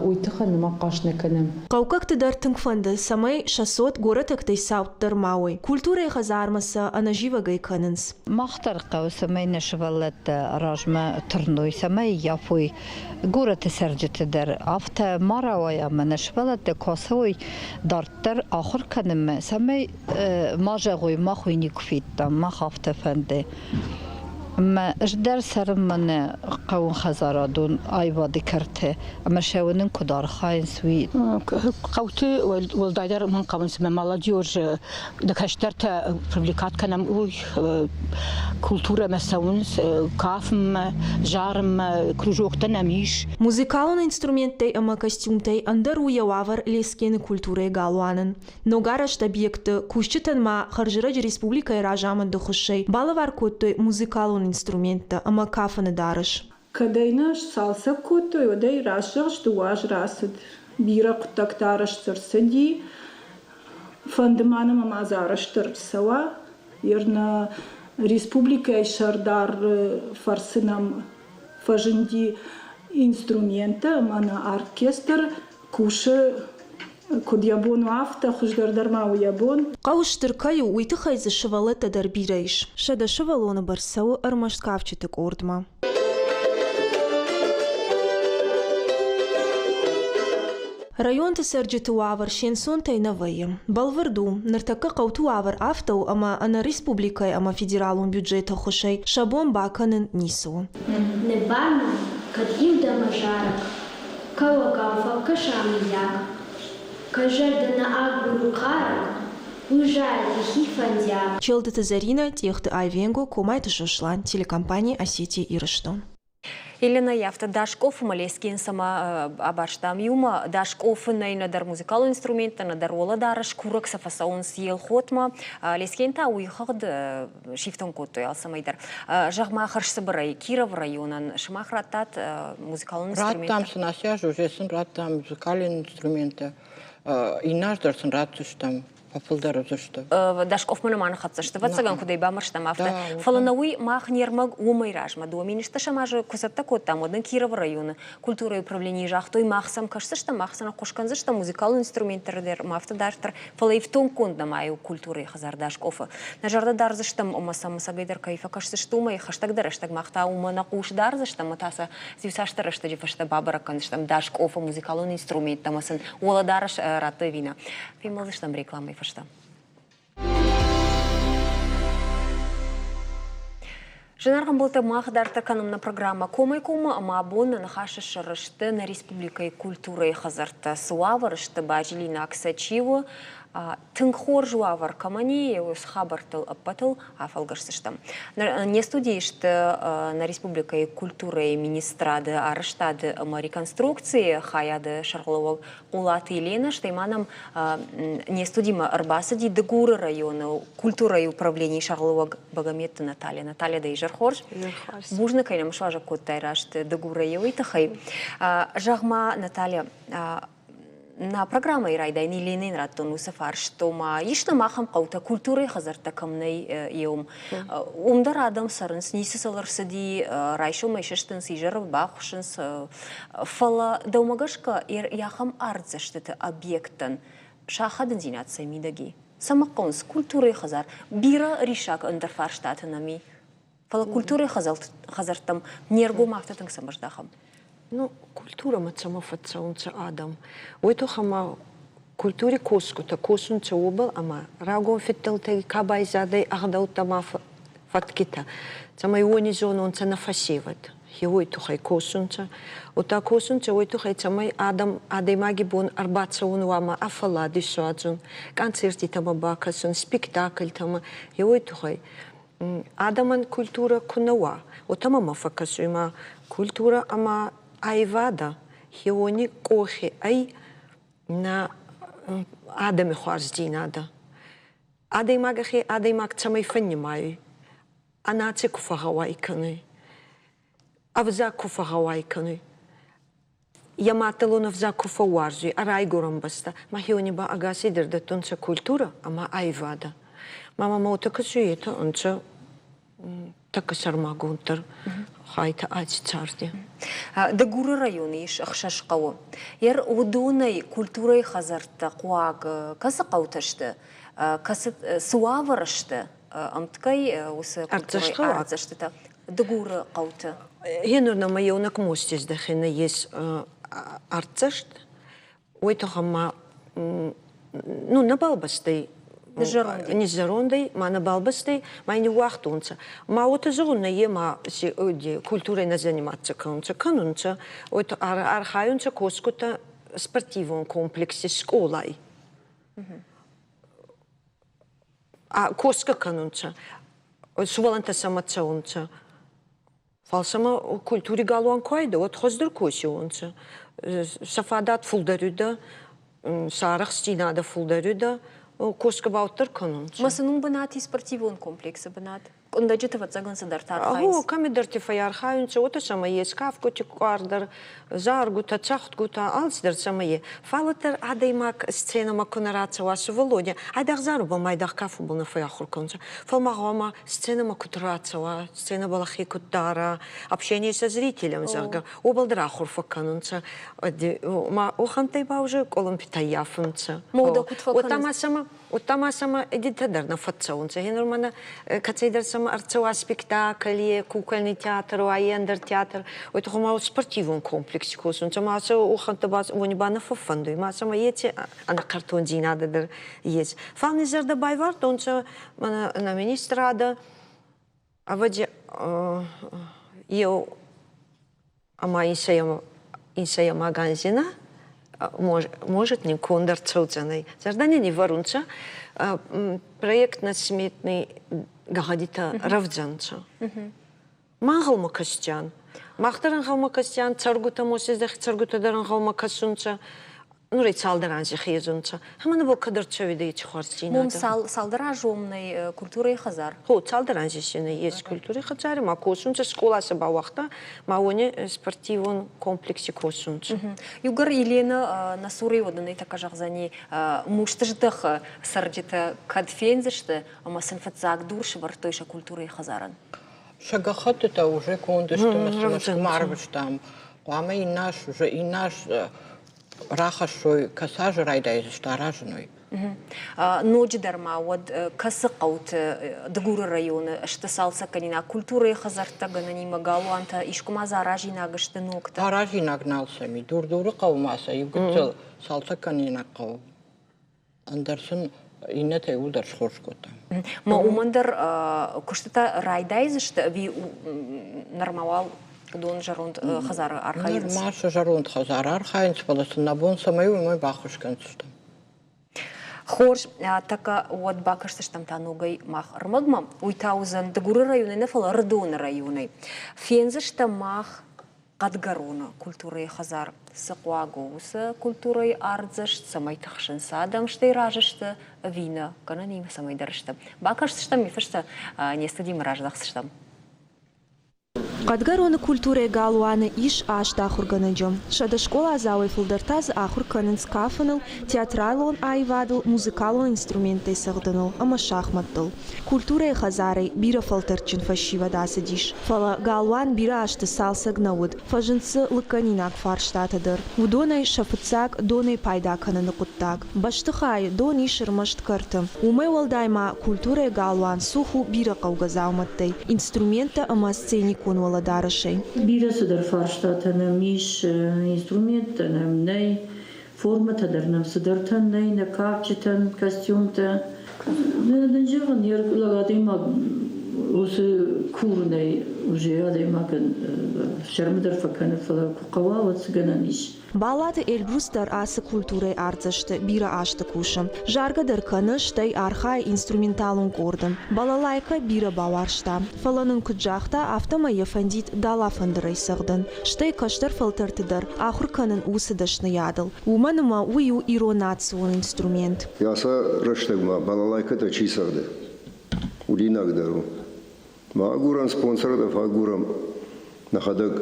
уый тыххӕй нӕма хъаст нӕ кӕнӕм. Хъӕуккӕгты дӕр тынг фӕнды, цӕмӕй сӕ цот горӕтӕгтӕй цауддӕр ма уой. Культурӕйы хӕдзармӕ сӕ ӕнӕзивӕгӕй кӕнынц. Мах дӕр хъӕуы, цӕмӕй нӕ сывӕллӕттӕ размӕ тырной, цӕмӕй ййафой горӕты цӕрджыты дӕр. Афтӕ ма рауайа ӕмӕ нӕ сывӕллӕттӕ куы ацӕуой дарддӕр ахуыр кӕнынмӕ, цӕмӕй ма зӕгъой, мах уый никуы федтам, мах афтӕ фӕнды. Ӕмӕ ӕз дӕр цӕрын мӕнӕ хъӕууонхӕдзарадон аивады кӕрты ӕмӕ сӕ уынын куыд архайынц, уый. Хъӕуты уӕлдайдӕр мӕн хъӕуынц мӕ молодежь нӕ кӕстӕртӕ привлекать кӕнӕм, уый культурӕмӕ цӕуынц, кафынмӕ, зарынмӕ, кружоктӕ нӕм ис. Музыкалон инструменттӕй ӕмӕ костюмтӕй ӕндӕр у йӕ уавӕр Лескены культурӕйы галуанӕн. Ногарӕзт объекты кусджытӕн ма хӕрзӕрӕджы республикӕйы разамынды хуыссӕй балӕвар кодтой музыкалон инструменттӕ ӕмӕ кафыны дарӕс. Кӕдӕй нӕ сцалцӕг кодтой, уӕдӕй рӕсугъд уаз рацыд. Бирӕ хъуыддӕгтӕ арӕзт ӕрцыди. Фӕнды ма нӕм ӕмӕ дзы арӕзт ӕрцӕуа. Ер нӕ республикӕйы сӕрдар фӕрцы нӕм фӕзынди инструменттӕ ӕмӕ нӕ оркестр кусы куыд йӕ бон у, афтӕ, хуыздӕр дӕр ма у йӕ бон. Хъӕу стыр кӕй у, уый тыххӕй дзы сывӕллӕттӕ дӕр бирӕ ис. 100 сывӕллоны бӕрц цӕуы ӕрмӕст кафджыты къордмӕ. Районты цӕрджыты уавӕр се нцонтӕй нӕ вӕййы. Бӕлвырд у, ныртӕккӕ хъӕуты уавӕр афтӕ у, ӕмӕ ӕнӕ республикӕйы ӕмӕ федералон бюджеты ӕххуысӕй сӕ бон бакӕнын ницы у. Ныббар мын, кӕд иу дӕ мӕ зарӕг, Кӕуӕгау фӕкӕса мыййаг. Кӕй зӕрдӕ нӕ агуры хъарӕг, Уый зарӕг йӕхи фӕндиаг. Челдыты Зӕринӕ, Тъехты Айвенго, Комайты Сослан, телекомпани Осетия-Ирыстон. Елена афтӕ Дашкъофы Малескин цӕмӕ абарстам иумӕ. Дашкъофы нӕй нӕдӕр музыкалон инструменттӕ, нӕдӕр уӕлӕдарӕс, курӕг сӕ фӕцӕуынц Елхотмӕ. Лескен та уый хыгъд сифтонг кодтой алцӕмӕй дӕр. Зӕгъ-ма хӕрзцыбырӕй, Кировы районӕн сымах радтат музыкалон инструменттӕ? Радтам сын ацы аз уже сын радтам музыкалон инструменттӕ. Иннӕ аз дӕр сын ратдзыстӕм фӕфылдӕр уыдзысты. Дашкъофмӕ нӕма ныхӕццӕ сты, ӕвӕццӕгӕн, куыд ӕй бамбӕрстам, афтӕ. Фӕлӕ нӕ уый мах не рмӕг уымӕй размӕ 2010 азы куы цӕттӕ кодтам, уӕд нын Кировы районы культурӕйы управленийы загътой, мах сӕм кӕсдзыстӕм, мах сын ӕххуыс кӕндзыстӕм музыкалон инструменттӕ дӕр ӕмӕ афтӕ дарддӕр. Фӕлӕ ифтонггонд нӕма у культурӕйы хӕдзар Дашкъофы. Нӕ зӕрдӕ дардзыстӕм ӕмӕ сӕм ӕцӕгӕйдӕр кӕй фӕкӕсдзысты, уымӕй хӕстӕгдӕр рӕстӕг мах та уымӕ нӕ хъус дардзыстӕм ӕмӕ та сӕ иуцасдӕр рӕстӕджы фӕстӕ бабӕрӕг кӕндзыстӕм Дашкъофы музыкалон инструменттӕ ӕмӕ сын уӕлӕдарӕс радтой ӕви нӕ. Фембӕлдзыстӕм рекламӕйы фӕстӕ. Зынаргъ ӕмбӕлттӕ, мах дарддӕр кӕнӕм нӕ программӕ Комӕй-коммӕ ӕмӕ абон нӕ ныхасы сӕр сты нӕ республикӕйы культурӕйы хӕдзӕрттӕ. Цы уавӕр сты, базилинаг сӕ чи у, тынг хорз уавӕр кӕмӕн и, уыцы хабӕрттыл ӕппӕтыл афӕлгӕсдзыстӕм. Не студийы сты нӕ республикӕйы культурӕйы министрады арӕзтады ӕмӕ реконструкцийы хайады сӕргълӕууӕг Хъулаты Еленӕ, стӕй ма нӕм не студимӕ ӕрбацыди Дыгуры районы культурӕйы управленийы сӕргълӕууӕг Багаметты Наталья. Наталья, дӕ изӕр хорз. Бузныг, кӕй нӕм суазӕг кодтай раст Дыгурӕй уый тыххӕй. Зӕгъ-ма, Наталья, нӕ программӕйы райдайӕн Еленӕйӕн радтон уыцы фарст, ома ис нӕм ахӕм хъӕутӕ, культурӕйы хӕдзӕрттӕ кӕм нӕй, еум. Уым дӕр адӕм цӕрынц, ницы сыл ӕрцыди, райсомӕй сыстынц, изӕры бахуыссынц, Фӕлӕ дӕумӕ гӕсгӕ ахӕм артдзӕстыты объекттӕн сӕ ахадындзинад цӕй мидӕг и? Цӕмӕ хъӕуынц культурӕйы хӕдзар? Бирӕ риссаг ӕндӕр фарстатӕ нӕм и. Фӕлӕ культурӕйы хӕдзӕрттӕм не ргом афтӕ тынг цӕмӕ здахӕм? Ну, культурӕмӕ цӕмӕ фӕццӕунцӕ адӕм? Уой туххӕй ма культури косгутӕ косунцӕ уобӕл ӕма рагон фидтӕлтӕй ка байзадӕй ӕгъдӕуттӕ ма фӕткитӕ, цӕмӕй уони зононцӕ нӕ фӕсевӕд. Уой туххӕй косунцӕ. Удта косунцӕ уой туххӕй, цӕмӕй адӕм адӕймаги бон ӕрбацӕун уа ма ӕ фӕллад исуадзун, концертитӕмӕ бакӕсун, спектакльтӕмӕ. Уой туххӕй. Адӕмӕн культурӕ ку нӕ уа, уотӕ мӕмӕ фӕккӕсуй ма культурӕ ӕма айвадӕ хеуони къохи ӕй нӕ адӕми хуарздзийнадӕ. Адӕймаг ӕхе адӕймаг цӕмӕй фӕннимайуй, ӕ наци ку фӕгъгъӕуай кӕнуй, ӕвзаг ку фӕгъгъӕуай кӕнуй, йӕ маддӕлон ӕвзаг ку фӕууарзуй, ӕ райгурӕн бӕстӕ, мӕхеуони ба ӕгасейдӕр дӕттунцӕ культурӕ ӕма айвадӕ. Ма мӕмӕ уотӕ кӕсуй, етӕ ӕнцӕ тӕккӕ сӕрмагонддӕр хайтӕ аци царди. Дыгуры районы ис ӕхсӕз хъӕуы. Ер уыдонӕй культурӕйы хӕдзӕрттӕ хъуаг кӕцы хъӕутӕ сты, кӕцы цы уавӕры сты ӕмткӕй уыцы культурӕйы артдзӕстытӕ Дыгуры хъӕуты? Гъенур нӕмӕ еунӕг мостездӕхӕнӕ ес артдзӕст. Уой туххӕн ма ну, нӕбал бӕстӕй. Низзӕрондӕй, ма нӕбал бӕстӕй, ма ин ниууагътонцӕ. Ма уотӕ зӕгъун нӕййе, ма си культурӕй нӕ заниматься кӕнунцӕ, кӕнунцӕ, архайунцӕ косгутӕ спортивон комплекси скъолай. Косгӕ кӕнунцӕ, сувӕллӕнттӕ сӕмӕ цӕунцӕ. Фал сӕмӕ культури галуан ку айдӕ, уӕд хуӕздӕр косиуонцӕ. Сӕ фадат фулдӕр уидӕ, сӕ арӕхстдзийнадӕ фулдӕр уидӕ, косгӕ ба уӕддӕр кӕнунцӕ. Ма сын уым бынат и спортивон комплексы бынат? Къуындӕджыты ӕвӕццӕгӕн цыдӕртӕ архайынц. Гъо, кӕмидӕрти фӕйархайунцӕ, уотӕ сӕмӕ ес кафгути къуар дӕр, заргутӕ, цӕгъдгутӕ, алцидӕр сӕмӕ е. Фал уӕддӕр адӕймаг сценӕмӕ ку нӕ рацӕуа сувӕллони, айдагъ зарубӕл ма айдагъ кафунбӕл нӕ фӕййахур кӕнунцӕ. Фал ма гъӕуама сценӕмӕ куд рацӕуа, сценӕбӕл ӕхе куд дара, общение со зрителем, зӕгъгӕ, уобӕл дӕр ахур фӕккӕнунцӕ. Ма уӕхӕнттӕй ба уже къулумпитӕ ӕййафунцӕ. Модӕ куд фӕккӕнунцӕ? Уотӕ ма сӕмӕ Удта ма сӕмӕ эдитӕ дӕр нӕ фӕццӕунцӕ. Гьенур мӕнӕ кӕцӕйдӕр сӕмӕ ӕрцӕуа спектакль, е кукольный театр уа, е ӕндӕр театр. Уой туххӕй ма спортивон комплекси косунцӕ. Ма сӕ уӕхӕнттӕ ба уони ба нӕ фӕффӕндуй. Ма сӕмӕ еци ӕнӕхъӕртондзийнадӕ дӕр ес. Фал ни зӕрдӕ байвардтонцӕ мӕнӕ нӕ министрадӕ, ӕвӕдзи, еу ӕма инсӕйӕмаг анзина может нин конд ӕрцӕудзӕнӕй. Зӕрдӕ нин ивӕрунцӕ проектно-сметный гӕгъӕдитӕ рӕвдзӕнцӕ. Ма ӕнгъӕлмӕ кӕсдзиан. Мах дӕр ӕнгъӕлмӕ кӕсдзиан, цӕргутӕ Мосездӕхи цӕргутӕ дӕр ӕнгъӕлмӕ кӕсунцӕ. Нур цалдӕр анзи хезунцӕ. Ӕма нӕ кӕдӕр цӕуидӕ еци хуарздзийнадӕ. Мом цалдӕр азомнӕй культурӕй хӕдзар? Хо, цалдӕр анзи си ес культури хӕдзари, ма косунцӕ, скъола сӕ бауагъта, ма уони спортивон комплекси косунцӕ. Иугӕр Елена нӕ цурӕй уӕдӕнӕй тӕккӕ зӕгъдзӕни, мустыздӕхы цӕрджытӕ кӕд фендзысты ӕмӕ сын фыццаг дур сӕвӕрдтой сӕ культурӕйы хӕдзарӕн? Сӕ гӕххӕттытӕ уже конд сты, ма арвыстам. Хъуамӕ иннӕ уже иннӕ рахӕссой, кӕцы азы райдайдзысты аразын, уый. Ноджыдӕр ма уӕд кӕцы хъӕуты Дыгуры районы сты цалцӕггӕнинаг культурӕйы хӕдзӕрттӕ гӕнӕнимӕ галуантӕ, искуы ма дзы аразинаг сты ногтӕ? Аразинаг нал сӕм и. Дур-Дуры хъӕуы ма сӕ иу гыццыл цалцӕггӕнинаг хъӕуы. Ӕндӕр сын иннӕтӕ иууылдӕр схорз кодта. Ма уымӕн дӕр куыстытӕ райдайдзысты ӕви нырма уал уыдон зӕронд хӕдзары архайынц? Нырма сӕ зӕронд хӕдзары архайынц, фӕлӕ сын нӕ бон цӕмӕй уымӕй баххуыс кӕндзыстӕм. Хорз, тӕккӕ уӕд бакӕсдзыстӕм та ногӕй мах ӕрмӕгмӕ. Уый та уыдзӕн Дыгуры районӕй нӕ, фӕлӕ Ӕрыдоны районӕй. Фендзыстӕм мах Хъӕдгӕроны культурӕйы хӕдзар цы хъуаг у, уыцы культурӕйы ардзӕст, цӕмӕй тыхсынц адӕм, стӕй разы сты ӕви нӕ, гӕнӕн им цӕмӕйдӕр сты. Бакӕсдзыстӕм ми фӕстӕ не студимӕ раздӕхдзыстӕм. Хъӕдгӕроны культурӕйы галуаны ис аст ахуыргӕнӕджы. 100 скъоладзауӕй фылдӕр та дзы ахуыр кӕнынц кафыныл, театралон аивадыл, музыкалон инструменттӕй цӕгъдыныл ӕмӕ шахмӕттыл. Культурӕйы хӕдзарӕй бирӕ фӕлтӕрдджын фӕсивӕд ацыдис, фӕлӕ галуан бирӕ азты цалцӕг нӕ уыд, фӕзынд дзы лыггӕнинаг фарстатӕ дӕр. Уыдонӕй сӕ фыццаг донӕй пайда кӕныны хъуыддаг. Бӕстыхайы дон ис ӕрмӕст кӕрты. Уымӕй уӕлдай ма культурӕйы галуан цух у бирӕ хъӕугӕ дзаумӕттӕй, инструменттӕ ӕмӕ сценикон уӕлӕдарӕсӕй. Бирӕ цыдӕр фарстатӕ нӕм ис, инструменттӕ нӕм нӕй, формӕтӕ дӕр нӕм цыдӕртӕ нӕй, нӕ кафджытӕн костюмтӕ. Нын зӕгъын, йе лӕг адӕймаг уыцы курынӕй уже адӕймагӕн сӕрмы дӕр фӕкӕны, фӕлӕ куы хъӕуа, уӕд цы гӕнӕн ис. Балаты Эльбрус дӕр ацы культурӕйы артдзӕсты бирӕ азты кусы. Заргӕ дӕр кӕны, стӕй архайы инструменталон къорды. Балалайкӕ бирӕ бауарзта, фӕлӕ нын куыд загъта, афтӕмӕй йӕ фӕндид дала-фӕндырӕй цӕгъдын, стӕй кӕстӕр фӕлтӕрты дӕр ахуыр кӕнын уыцы дӕсныйадыл. Уымӕн ӕмӕ уый у ирон национ инструмент. Ацы рӕстӕгмӕ балалайкӕтӕ чи цӕгъды, худинаг дӕр у. Ма агурӕм спонсортӕ, фӕагурӕм нӕхӕдӕг.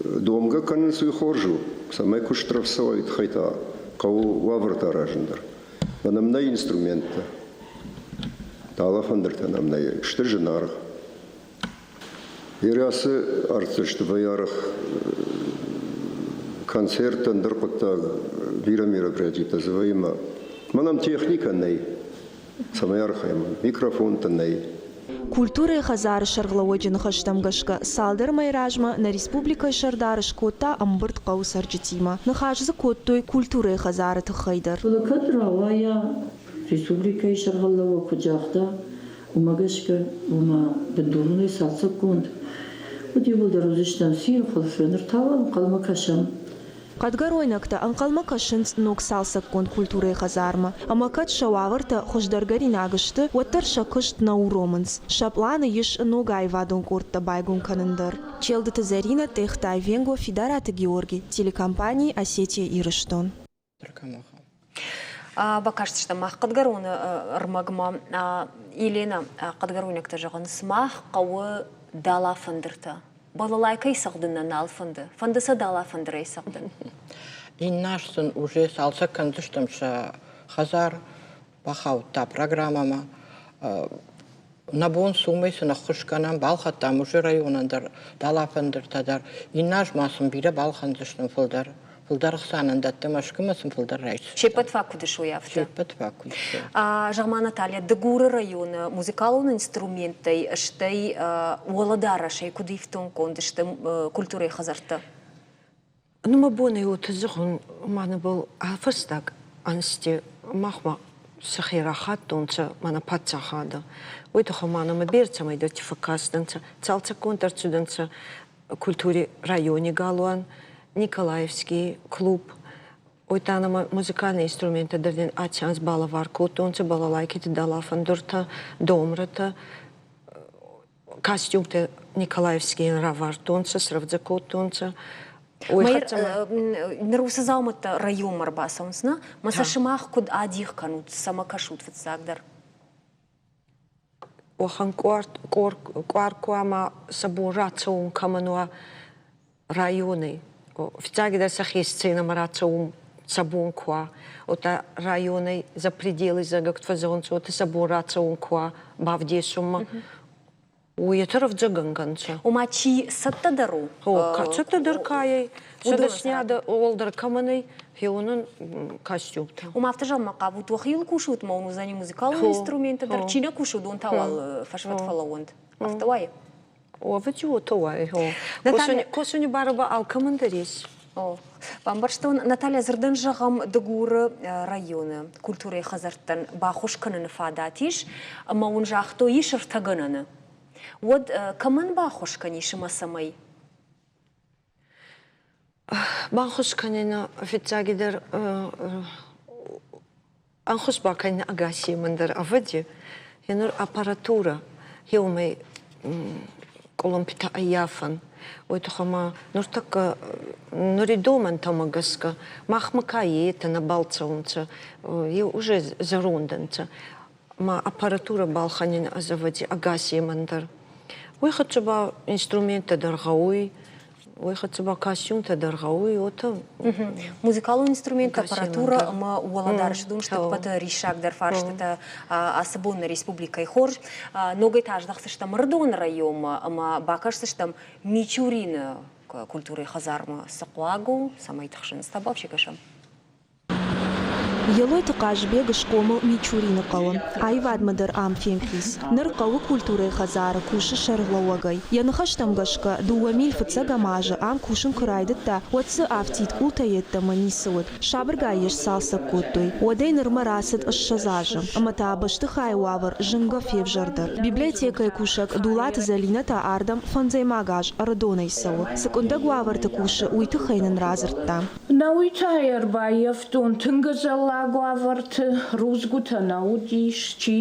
Домгӕ кӕнынц, уый хорз у, цӕмӕй куыст рӕвдзӕуа, уый тыххӕй та хъӕуы уавӕртӕ аразын дӕр. Мӕнӕм нӕй инструменттӕ, далафӕндыртӕ нӕм нӕй, сты зынаргъ. Ацы артдзӕсты вӕййы арӕх концерттӕ, ӕндӕр хъуыддаг, бирӕ мероприятитӕ дзы вӕййы ӕмӕ мӕнӕм техникӕ нӕй, цӕмӕй архайӕм, микрофонтӕ нӕй. Культурӕйы хӕдзары сӕргълӕууӕджы ныхӕстӕм гӕсгӕ, цалдӕр мӕйы размӕ нӕ республикӕйы сӕрдар скодта ӕмбырд хъӕуы цӕрджытимӕ. Ныхас дзы кодтой культурӕйы хӕдзары тыххӕй дӕр. Фӕлӕ кӕд рауайа. Республикӕйы сӕргълӕууӕг куыд загъта, уымӕ гӕсгӕ уымӕ бындуронӕй цалцӕггонд уыд, иууылдӕр уыдзыстӕм цины хуылфы, ныр та уал ӕнхъӕлмӕ кӕсӕм. Хъӕдгӕройнӕгтӕ ӕнхъӕлмӕ кӕсынц ног цалцӕггонд культурӕйы хӕдзармӕ, ӕмӕ кӕд сӕ уавӕртӕ хуыздӕргӕринаг сты, уӕддӕр сӕ куыст нӕ уромынц. Сӕ пъланы ис ног аивадон къордтӕ байгом кӕнын дӕр. Челдыты Зӕринӕ, Тъехтай Венго, Фидараты Георги, телекомпани «Осетия-Ирыстон». Бакастыстӕм мах Хъӕдгӕроны ӕрмӕгмӕ. Елена, хъӕдгӕройнӕгтӕ зӕгъынц, мах хъӕуы дала фӕндыртӕ. Балалайкӕй цӕгъдын нӕ нал фӕнды. Фӕнды сӕ дала фӕндырӕй цӕгъдын. Иннӕ сын уже цалцӕг кӕндзыстӕм сӕ хӕдзар, бахаудта программӕмӕ. Нӕ бон цы уымӕй сын ӕххуыс кӕнӕм, балхӕдтам уже районӕн дӕр дала фӕндыртӕ дӕр. Иннӕ аз ма сын бирӕ балхӕндзыстӕм фылдӕр. Фылдӕр ӕхца нын дӕтты Мӕскуымӕ сын фылдӕр райсдзыстӕм. Се ппӕт фаг куыд суй афтӕ? Се ппӕт фаг куыд суй. Зӕгъ-ма, Наталья, Дыгуры районы музыкалон инструменттӕй, стӕй уӕлӕдарӕсӕй куыд ифтонггонд сты культурӕйы хӕдзӕрттӕ? Ну, мӕ бонӕй уотӕ зӕгъун, мӕнӕ был фӕстаг ӕнзти махмӕ сӕхе рахаттонцӕ мӕнӕ паддзахадӕ. Уой туххӕй ма нӕмӕ берӕ цӕмӕйдӕрти фӕккастӕнцӕ, цалцӕггонд ӕрцудӕнцӕ культури райони галуан, Николаевский клуб, Уотӕ нӕмӕ музыкальный инструменттӕ дӕр дин аци анз балӕвар кодтонцӕ, балалайкити далафӕндуртӕ, домрӕтӕ, костюмтӕ Николаевскийӕн равардтонцӕ, срӕвдзӕ кодтонцӕ. Ныр уыцы дзаумӕттӕ районмӕ ӕрбацӕуынц, нӕ? Мӕ сӕ сымах куыд адих кӕнут, цӕмӕ кӕсут фыццагдӕр? Уӕхӕн къуар ку ӕма сӕ бон рацӕун кӕмӕн уа районӕй. Фиццагидӕр сӕхе сценӕмӕ рацӕун сӕ бон ку уа, уотӕ районӕй за пределы зӕгъӕг фӕзӕгъунцӕ, уотӕ сӕ бон рацӕун ку уа бавдесунмӕ. Уетӕ рӕвдзӕгӕнгӕ нцӕ. Ома чи цӕттӕдӕр у? Цӕттӕдӕр ка ӕй, сӕ дӕсниадӕ уӕлдӕр кӕмӕн ӕй, хеуонӕн костюмтӕ. Ома афтӕ зӕгъынмӕ хъавут, уӕхиуыл кусут ма уын уыдзӕни музыкалон инструменттӕ дӕр, чи нӕ кусы, уыдон та уал фӕсвӕд фӕлӕууӕнт. Афтӕ уайы? Ӕвӕдзи уотӕ уайы. Косуни барӕ ба алкӕмӕн дӕр ес. Бамбӕрстон, Наталья, дзырдӕн зӕгъӕм, Дыгуры районы культурӕйы хӕдзӕрттӕн баххуыс кӕныны фадат ис, ӕмӕ уын загътой, ис ӕртӕгӕнӕны. Уӕд кӕмӕн баххуыс кӕнис ӕмӕ цӕмӕй? Баххуыс кӕнин фиццагидӕр ӕнхус бакӕнин ӕгасемӕн дӕр, ӕвӕдзи. Енур аппаратурӕ еумӕй къулумпитӕ ӕййафӕн. Уой туххӕй ма нуртӕккӕ нури домӕнтӕмӕ гӕсгӕ махмӕ ка етӕ нӕбал цӕунцӕ, е уже зӕронд ӕнцӕ. Ма аппаратурӕ балхӕнин ӕз ӕвӕдзи ӕгасемӕн дӕр. Уой хӕццӕ ба инструменттӕ дӕр гъӕуй, уой хӕццӕ ба костюмтӕ дӕр гъӕуй, уотӕ. Музыкалон инструмент, аппаратурӕ ӕмӕ уӕлӕдарӕсы дон сты ӕппӕты риссагдӕр фарстытӕ ацы бон нӕ республикӕйы. Хорз, ногӕй та аздӕхдзыстӕм Ӕрыдоны районмӕ ӕмӕ бакӕсдзыстӕм Мичурины культурӕйы хӕдзармӕ цы хъуаг у, цӕмӕй тыхсынц. Табуафси кӕсӕм. Елойты Хъазбег схъомыл Мичурины хъӕуы. Аивадмӕ дӕр ам фемхиц. Ныр хъӕуы культурӕйы хӕдзары кусы сӕргълӕууӕгӕй. Йӕ ныхӕстӕм гӕсгӕ, 2000 фыццӕгӕм азы ам кусын куы райдыдта, уӕд дзы афтид къултӕ йеддӕмӕ ницы уыд. Сабыргай йӕ сцалцӕг кодтой. Уӕдӕй нырмӕ рацыд 20 азы, ӕмӕ та бӕстыхайы уавӕр зынгӕ февзӕрдӕр. Библиотекӕйы кусӕг Дулаты Зӕлинӕ та ардӕм фӕндзӕймаг аз Ӕрыдонӕй цӕуы. Цы къуындӕг уавӕрты кусы, уый тыххӕй нын радзырдта. Науи та ӕрбаййӕфтон тынг ӕдзӕллаг уавӕрты, рудзгуытӕ нӕ уыдис, чи,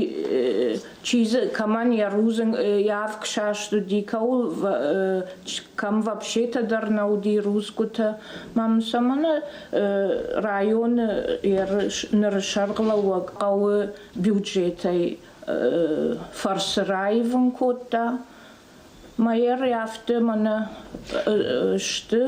чи дзы кӕмӕн йӕ рудзынг йӕ авг саст уыди, кӕуыл кӕм вообще-то дӕр нӕ уыди рудзгуытӕ. Мӕм цӕмӕн районы ныры сӕргълӕууӕг хъӕуы бюджетӕй фӕрцы раивын кодта. Мӕйӕр афтӕ мӕнӕ сты,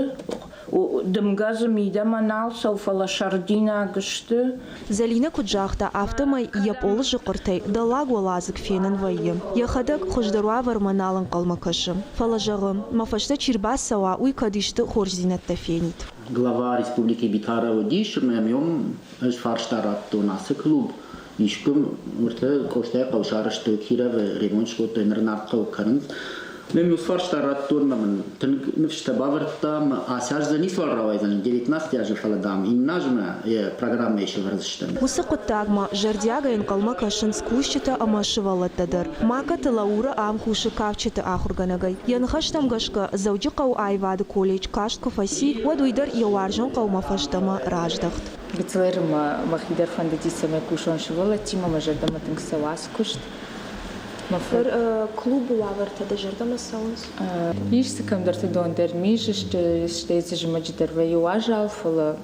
дымгӕ дзы мидӕмӕ нал цӕуы, фӕлӕ сӕрдинаг сты. Зӕлинӕ куыд загъта, афтӕмӕй йӕ пъолы зыхъхъыртӕй дӕллаг уӕладзыг фенын вӕййы. Йӕхӕдӕг хуыздӕр уавӕрмӕ нал ӕнхъӕлмӕ кӕсы. Фӕлӕ зӕгъы, мӕ фӕстӕ чи рбацӕуа, уый кӕд исты хорздзинӕдтӕ фенид. Глава республики Битара уыдис, ӕмӕ йӕм ӕз фарста радтон, ацы клуб искуы уыртӕ Къостайы хъӕу сарӕзтой, Кировы ремонт скодтой, ныр Нартхъӕуы кӕнынц. Мӕм иу фарста радтон ӕмӕ мын тынг ныфсытӕ бавӕрдта, ӕмӕ ацы аз дзы ницуал рауайдзӕн, 19 азы, фӕлӕ, дам, иннӕ азмӕ йӕ программӕйы сӕвӕрдзыстӕм. Уыцы хъуыддагмӕ зӕрдиагӕй ӕнхъӕлмӕ кӕсынц кусджытӕ ӕмӕ сывӕллӕттӕ дӕр. Макаты Лаура ам кусы кафджыты ахуыргӕнӕгӕй. Йӕ ныхӕстӕм гӕсгӕ, Дзӕуджыхъӕуы аивады колледж каст куы фӕци, уӕд уый дӕр йӕ уарзон хъӕумӕ фӕстӕмӕ раздӕхт. Гыццылӕй мӕ мӕхи дӕр фӕндыди, цӕмӕй кусон сывӕллӕттимӕ, мӕ зӕрдӕмӕ тынг цӕуы ацы куыст. Ныр клубы уавӕртӕ дӕ зӕрдӕмӕ цӕуынц? Ис дзы кӕмдӕрты дон дӕр миз сты, стӕй дзы зымӕджы дӕр вӕййы уазал, фӕлӕ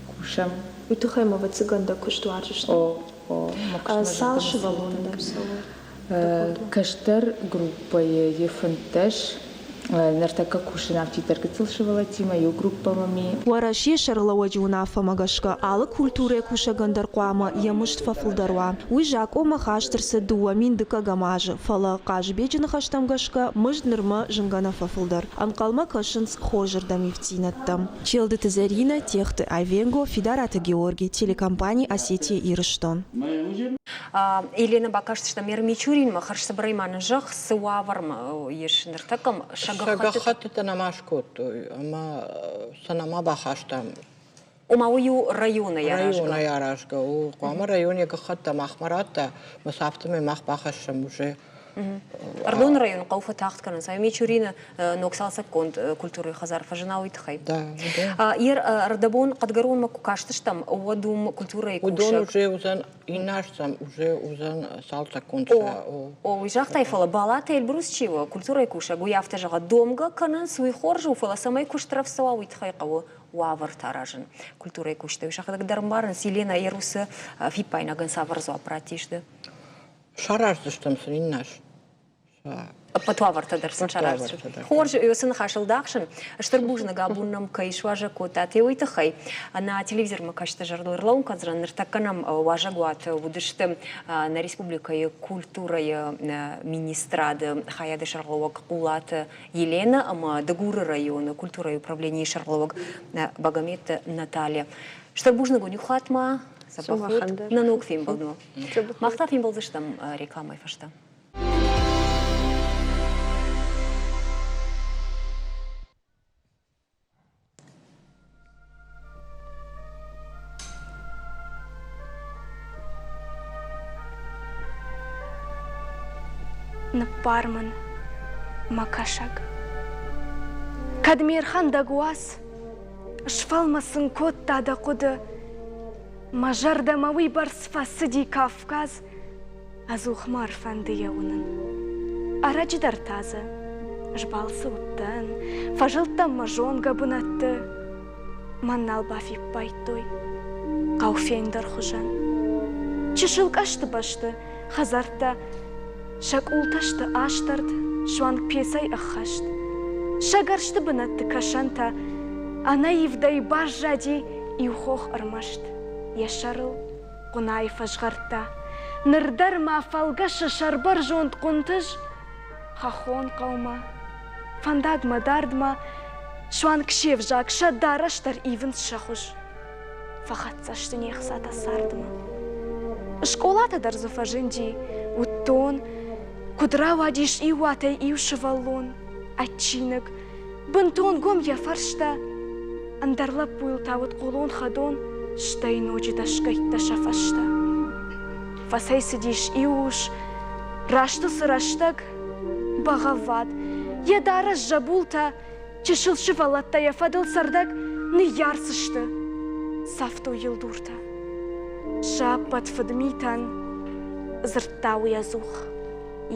кусӕм. Уый тыххӕй ма ӕвӕццӕгӕн дӕ куыст уарзыс? О, о, мӕ куыстмӕ Цал сывӕллоны дӕм цӕуы? Кӕстӕр группӕйы йы 15 Ныртӕккӕ кусын афтиддӕр гыццыл сывӕллӕттимӕ иу группӕмӕ ми. Уӕрӕсейы сӕргълӕууӕджы уынаффӕмӕ гӕсгӕ алы культурӕйы кусӕгӕн дӕр хъуамӕ йӕ мызд фӕфылдӕр уа. Уый закъонмӕ хаст ӕрцыд 2002 азы, фӕлӕ Хъазыбеджы ныхӕстӕм гӕсгӕ мызд нырмӕ зынгӕ нӕ фӕфылдӕр. Ӕнхъӕлмӕ кӕсынц хорзырдӕм ивддзинӕдтӕм. Челдыты Зӕринӕ, Техты Айвенго, Фидараты Георги, телекомпани Осетия-Ирыстон. Елена бакастыстӕм Мичуринмӕ, хӕрзцыбырӕй ма нын зӕгъ, цы уавӕрмӕ ис ныртӕккӕ сӕ гӕххӕттытӕ нӕма скодтой ӕмӕ сӕ нӕма бахастам. Ома уый у районӕй аразгӕ? Районӕй аразгӕ у. Хъуамӕ район йӕ гӕххӕттӕ махмӕ радта, ӕмӕ сӕ афтӕмӕй мах бахӕссӕм уже. Ӕрыдоны районы хъӕуы фӕтагъд кӕнынц. Мичурины ног цалцӕггонд культурӕйы хӕдзар фӕзына уый тыххӕй. Да. Ӕрдӕбон Хъӕдгӕронмӕ куы кастыстӕм, уӕд уым культурӕйы кусӕг... Уыдон уже уыдзӕн иннӕ азтӕм уже уыдзӕн цалцӕггонд. О, уый загътай, фӕлӕ Балаты Эльбрус чи у, культурӕйы кусӕг, уый афтӕ зӕгъы, домгӕ кӕнынц, уый хорз у, фӕлӕ цӕмӕй куыст рӕвдз цӕуа, уый тыххӕй хъӕуы уавӕртӕ аразын. Культурӕйы кусджытӕ уый сӕхӕдӕг дӕр ӕмбарынц. Елена Ерусы фиппаинагӕн цавӕр дзуапп раттис ды? Сараздзыстӕм сын иннӕ аз. Ӕппӕт уавӕртӕ дӕр сын сараздзысты. Хорз, уыцы ныхасыл дӕхсын. Стыр бузныг абон нӕм кӕй суазӕг кодтат, уый тыххӕй. Нӕ телевизормӕ кӕсты зӕрдыл ӕрлӕууын кӕндзынӕн. Ныртӕккӕ нӕм уазӕгуаты уыдысты нӕ республикӕйы культурӕйы министрады хайады сӕргълӕууӕг Хъулаты Еленӕ ӕмӕ Дыгуры районы культурӕйы управленийы сӕргълӕууӕг Багаметты Наталья. Стыр бузныг уын иу хатт ма. Нӕ ног фембӕлдмӕ. Мах та фембӕлдзыстӕм рекламӕйы фӕстӕ. Ныббар мын, мӕ кӕсӕг. Кӕд ме рхӕндӕг уац сфӕлмӕцын кодта дӕ хъуыды, мӕ зӕрдӕмӕ уыйбӕрц фӕцыди Кавказ, ӕдзух мӕ ӕрфӕнды йӕ уынын. Ӕрӕджы дӕр та дзы сбалцы уыдтӕн, фӕзылдтӕн мӕ зонгӕ бынӕтты. Мӕн нал бафиппайдтой. Хъӕу фендӕрхуызӕн. Чысыл къӕсты бӕсты хӕдзӕрттӕ сӕ къултӕ сты астӕрд, суанг пецӕй ӕххӕст. Сӕ гӕрзты бынӕтты кӕсӕнтӕ ӕнӕивдӕй баззади иу хох ӕрмӕст йӕ сӕрыл хъуынайы фӕзгъӕрдтӕ. Ныр дӕр ма фӕлгӕсы сӕрбӕрзонд хъуынтыз хӕххон хъӕумӕ. Фӕндагмӕ дардмӕ суанг се взаг, сӕ дарӕс дӕр ивынц сӕ хуыз. Фӕхӕццӕ сты не хцатӕ цардмӕ. Скъолатӕ дӕр дзы фӕзынди, уыдтон, куыд рауадис иу уатӕй иу сывӕллон, ӕд чиныг, бынтон гом йӕ фӕрстӕ. Ӕндӕр лӕппуйыл та уыд хъулон хӕдон, стӕй ноджы дӕсгӕйттӕ сӕ фӕстӕ. Фӕцӕйцыдис иу ус, раст цы рӕстӕг, бӕгъӕввад, йӕ дарӕс зӕбултӕ, чысыл сывӕллӕттӕ йӕ фӕдыл цӕрдӕг ныййарц сты. Цавтой йыл дуртӕ. Сӕ ӕппӕт фыдмитӕн дзырдта уый ӕдзух.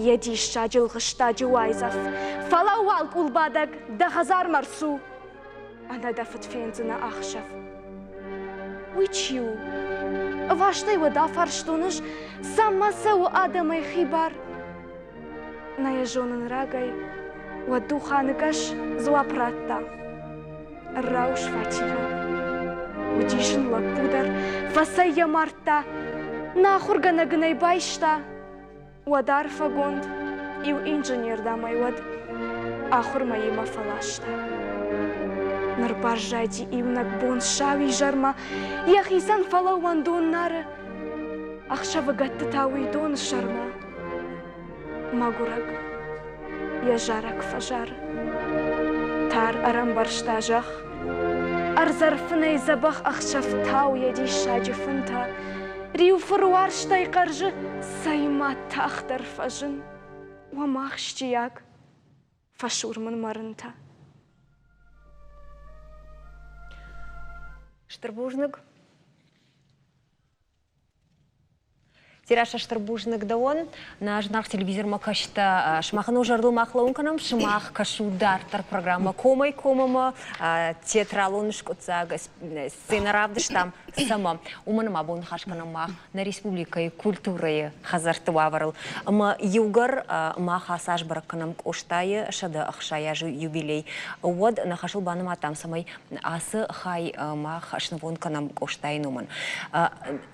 Йӕ диссаджы лгъыстаджы уайдзӕф. Фӕлӕуу уал къулбадӕг, дӕ хӕдзармӕ рцу! Ӕнӕ дӕ фыд фендзынӕ ахсӕв. Уый чи у? Ӕвастӕй уӕд афарстон ӕз, цӕмӕ цӕуы адӕмӕй хибар? Нӕ йӕ зонын рагӕй, уӕд Духаны гӕс дзуапп радта. Ӕрраус Фатимӕ. Уыдис ын лӕппу дӕр, фӕцӕй йӕ мардта, нӕ ахуыргӕнӕг ын ӕй байста. Уӕд арфӕгонд иу инженер дам ӕй уӕд ахуырмӕ йемӕ фӕласта. Ныр баззади иунӕг бон сауизӕрмӕ, йӕхицӕн фӕлӕууӕндон нары, ӕхсӕвыгӕтты та уый доны сӕрмӕ. Мӕгуырӕг. йӕ зарӕг фӕзары. Тар ӕрӕмбӕрзта зӕхх. Ӕрзӕрфынӕй дзӕбӕх ӕхсӕвтау йӕ диссаджы фынтӕ. Риу фыруарзтӕй хъӕрзы, цӕй ма тагъддӕр фӕзын. Уӕ махсджиаг, фӕсур мын мӕ рынтӕ. Стыр бузныг. Дзерассӕ, стыр бузныг дӕуӕн. Нӕ зынаргъ телевизормӕ кӕстӕ, сымахӕн уӕ зӕрдыл мах лӕууын кӕнӕм, сымах кӕсут дарддӕр программӕ Комӕй-коммӕ театралон скъуыддзаг сценӕ равдыстам цӕмӕ. Уымӕн ӕмӕ абон ныхас кӕнӕм мах нӕ республикӕйы культурӕйы хӕдзӕртты уавӕрыл. Ӕмӕ иугӕр мах ацы аз бӕрӕг кӕнӕм Къостайы 160 азы юбилей, уӕд нӕ хӕсыл банымадтам, цӕмӕй ацы хай мах снывонд кӕнӕм Къостайы номӕн.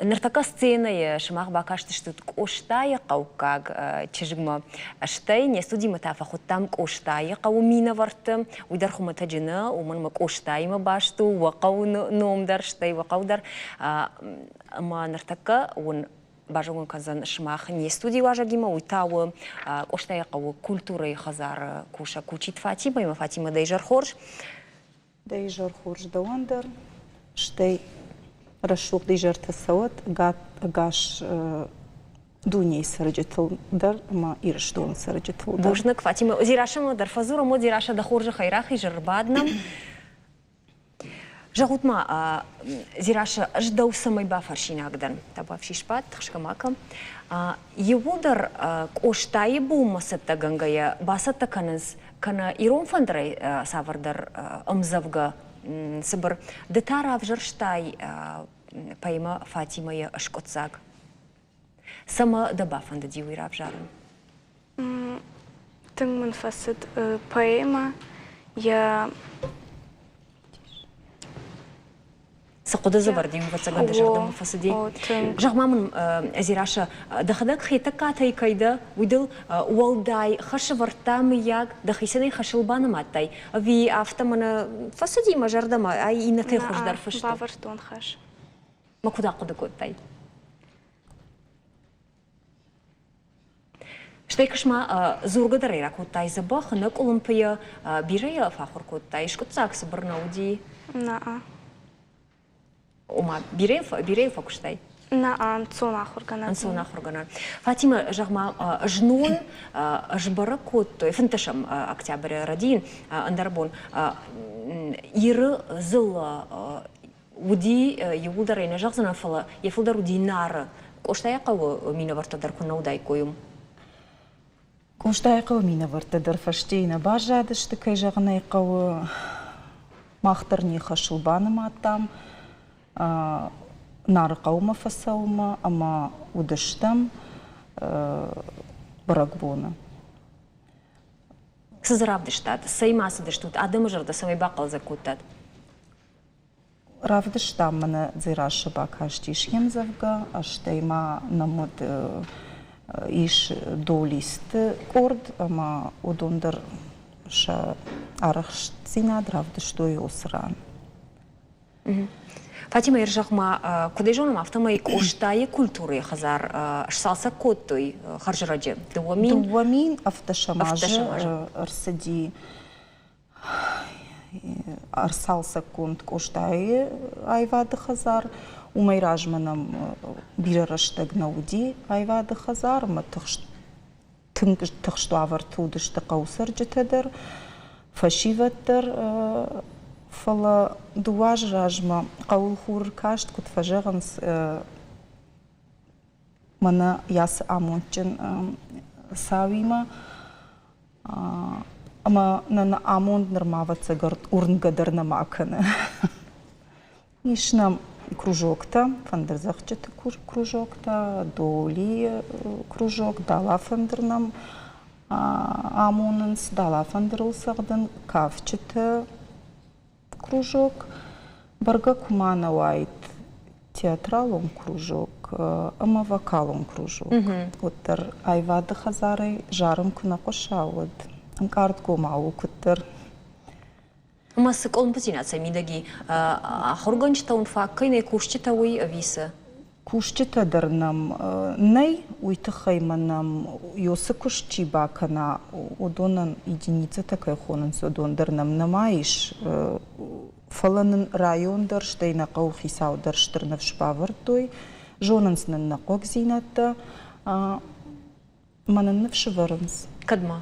Ныртӕккӕ сценӕйы сымах бакастыстут Къостайы хъӕуккаг чызгмӕ. Стӕй не студимӕ та фӕхуыдтам Къостайы хъӕуы минӕвӕртты. Уый дӕр хуымӕтӕджы нӕ, уымӕн ӕмӕ Къостаимӕ баст у уӕ хъӕуы ном дӕр, стӕй уӕ хъӕу дӕр. Ӕмӕ ныртӕккӕ уын базонгӕ кӕндзӕн сымах не студийы уазӕгимӕ, уый та у Къостайы хъӕуы культурӕйы хӕдзары кусӕг Кучит Фатимӕ. Ӕмӕ Фатимӕ, дӕ изӕр хорз. Дӕ изӕр хорз дӕуӕн дӕр, стӕй рӕсугъд изӕртӕ цӕуӕд ӕгас дунейы цӕрджытыл дӕр ӕмӕ Ирыстоны цӕрджытыл дӕр. Бузныг, Фатимӕ. Дзирасӕмӕ дӕр фӕдзурӕм, о Дзирасӕ, дӕ хорзӕхӕй рахиз, ӕрбад нӕм. Зӕгъут-ма, Дзирасӕ, ӕз дӕу цӕмӕй бафӕрсинаг дӕн? Табуафси сбадт, тыхсгӕ ма кӕн. Иууылдӕр Къостайы бонмӕ цӕттӕгӕнгӕйӕ бацӕттӕ кӕнынц кӕнӕ ирон фӕндырӕй цавӕрдӕр ӕмдзӕвгӕ цыбыр. Ды та равзӕрстай поэмӕ Фатимӕ-йы скъуыддзаг. Цӕмӕ дӕ бафӕндыди уый равзарын? Тынг мын фӕцыд поэмӕ йӕ Цы хъуыды дзы вӕрди, ӕвӕццӕгӕн дӕ зӕрдӕмӕ фӕцыди. Зӕгъ-ма мын, Дзерассӕ, дӕхӕдӕг Хетӕгкатӕй кӕй дӕ, уый дыл уӕлдай хӕс ӕвӕрдта, мыййаг, дӕхицӕн ӕй хӕсыл банымадтай? Ӕви афтӕ мӕнӕ фӕцыди мӕ зӕрдӕмӕ, ай иннӕтӕй хуыздӕр фыст у? Бавӕрдтон хӕс. Мӕ куыд ахъуыды кодтай? Стӕй кӕс-ма, дзургӕ дӕр ӕй ракодтай дзӕбӕх, нӕ къуылымпыйӕ, бирӕ йӕ фӕахуыр кодтай, скъуыддзаг цыбыр нӕ уыди. Нӕ. Ома, бирӕ, бирӕ фӕкуыстай? Нӕ, ӕнцон ахуыргӕнӕн. Ӕнцон ахуыргӕнӕн. Фатимӕ, зӕгъ-ма, знон сбӕрӕг кодтой, фынддӕсӕм октябры рӕдийын, ӕндӕр бон, Иры дзыллӕ уыди, иууылдӕр ӕй нӕ зӕгъдзынӕн, фӕлӕ йӕ фылдӕр уыди Нары. Къостайыхъӕуы минӕвӕрттӕ дӕр куы нӕ уыдаиккой уым. Къостайыхъӕуы минӕвӕрттӕ дӕр фӕстейы нӕ баззадысты, кӕй зӕгъын ӕй хъӕуы. Мах дӕр не хӕсыл банымадтам Нарыхъӕумӕ фӕцӕуынмӕ ӕмӕ уыдыстӕм бӕрӕгбоны. Цы дзы равдыстат? Цӕй ма цыдыстут? Адӕмы зӕрдӕ цӕмӕй бахъӕлдзӕг кодтат? Равдыстам мӕнӕ Дзерассӕ бакастис йе мдзӕвгӕ, стӕй ма нӕм уыд ис долисты къорд ӕмӕ уыдон дӕр сӕ арӕхстдзинад равдыстой уыцы ран. Фатимӕ, зӕгъ-ма, куыд ӕй зонӕм, афтӕмӕй Къостайы культурӕйы хӕдзар сцалцӕг кодтой хӕрзӕрӕджы 2000 2018 азы ӕрцыди ӕрцалцӕггонд Къостайы аивады хӕдзар. Уымӕй размӕ нӕм бирӕ рӕстӕг нӕ уыди аивады хӕдзар ӕмӕ тыхст тынг тыхст уавӕрты уыдысты хъӕуы цӕрджытӕ дӕр, фӕсивӕд дӕр. Фӕлӕ дыууӕ азы размӕ хъӕуыл хур ӕркаст, куыд фӕзӕгъынц, мӕнӕ ацы амондджын цауимӕ. Ӕмӕ нӕ нӕ амонд нырма, ӕвӕццӕгӕн, уырнгӕ дӕр нӕма кӕны. Ис нӕм кружоктӕ, фӕндырдзӕгъдджыты кружоктӕ, долийы кружок, дала-фӕндыр нӕм амонынц, дала-фӕндырыл цӕгъдын, кафджыты кружок. Бӕргӕ куы ма нӕ уаид театралон кружок ӕмӕ вокалон кружок. Уӕддӕр аивады хӕдзарӕй зарын куы нӕ хъуыса, уӕд ӕнкъардгомау у куыддӕр. Ӕмӕ цы къуылымпыдзинад сӕ мидӕг и? Ахуыргӕнджытӕ уын фаг кӕй нӕй, кусджытӕ уый ӕви цы? Кусджытӕ дӕр нӕм нӕй, уый тыххӕй ма нӕм ёцы куыст чи бакӕна, уыдонӕн единицӕтӕ кӕй хонынц, уыдон дӕр нӕм нӕма ис. Фӕлӕ нын район дӕр, стӕй нӕ хъӕуыхицау дӕр стыр ныфс бавӕрдтой, зонынц нын нӕ хъуагдзинӕдтӕ. Мӕ нын ныфс ӕвӕрынц. Кӕдмӕ?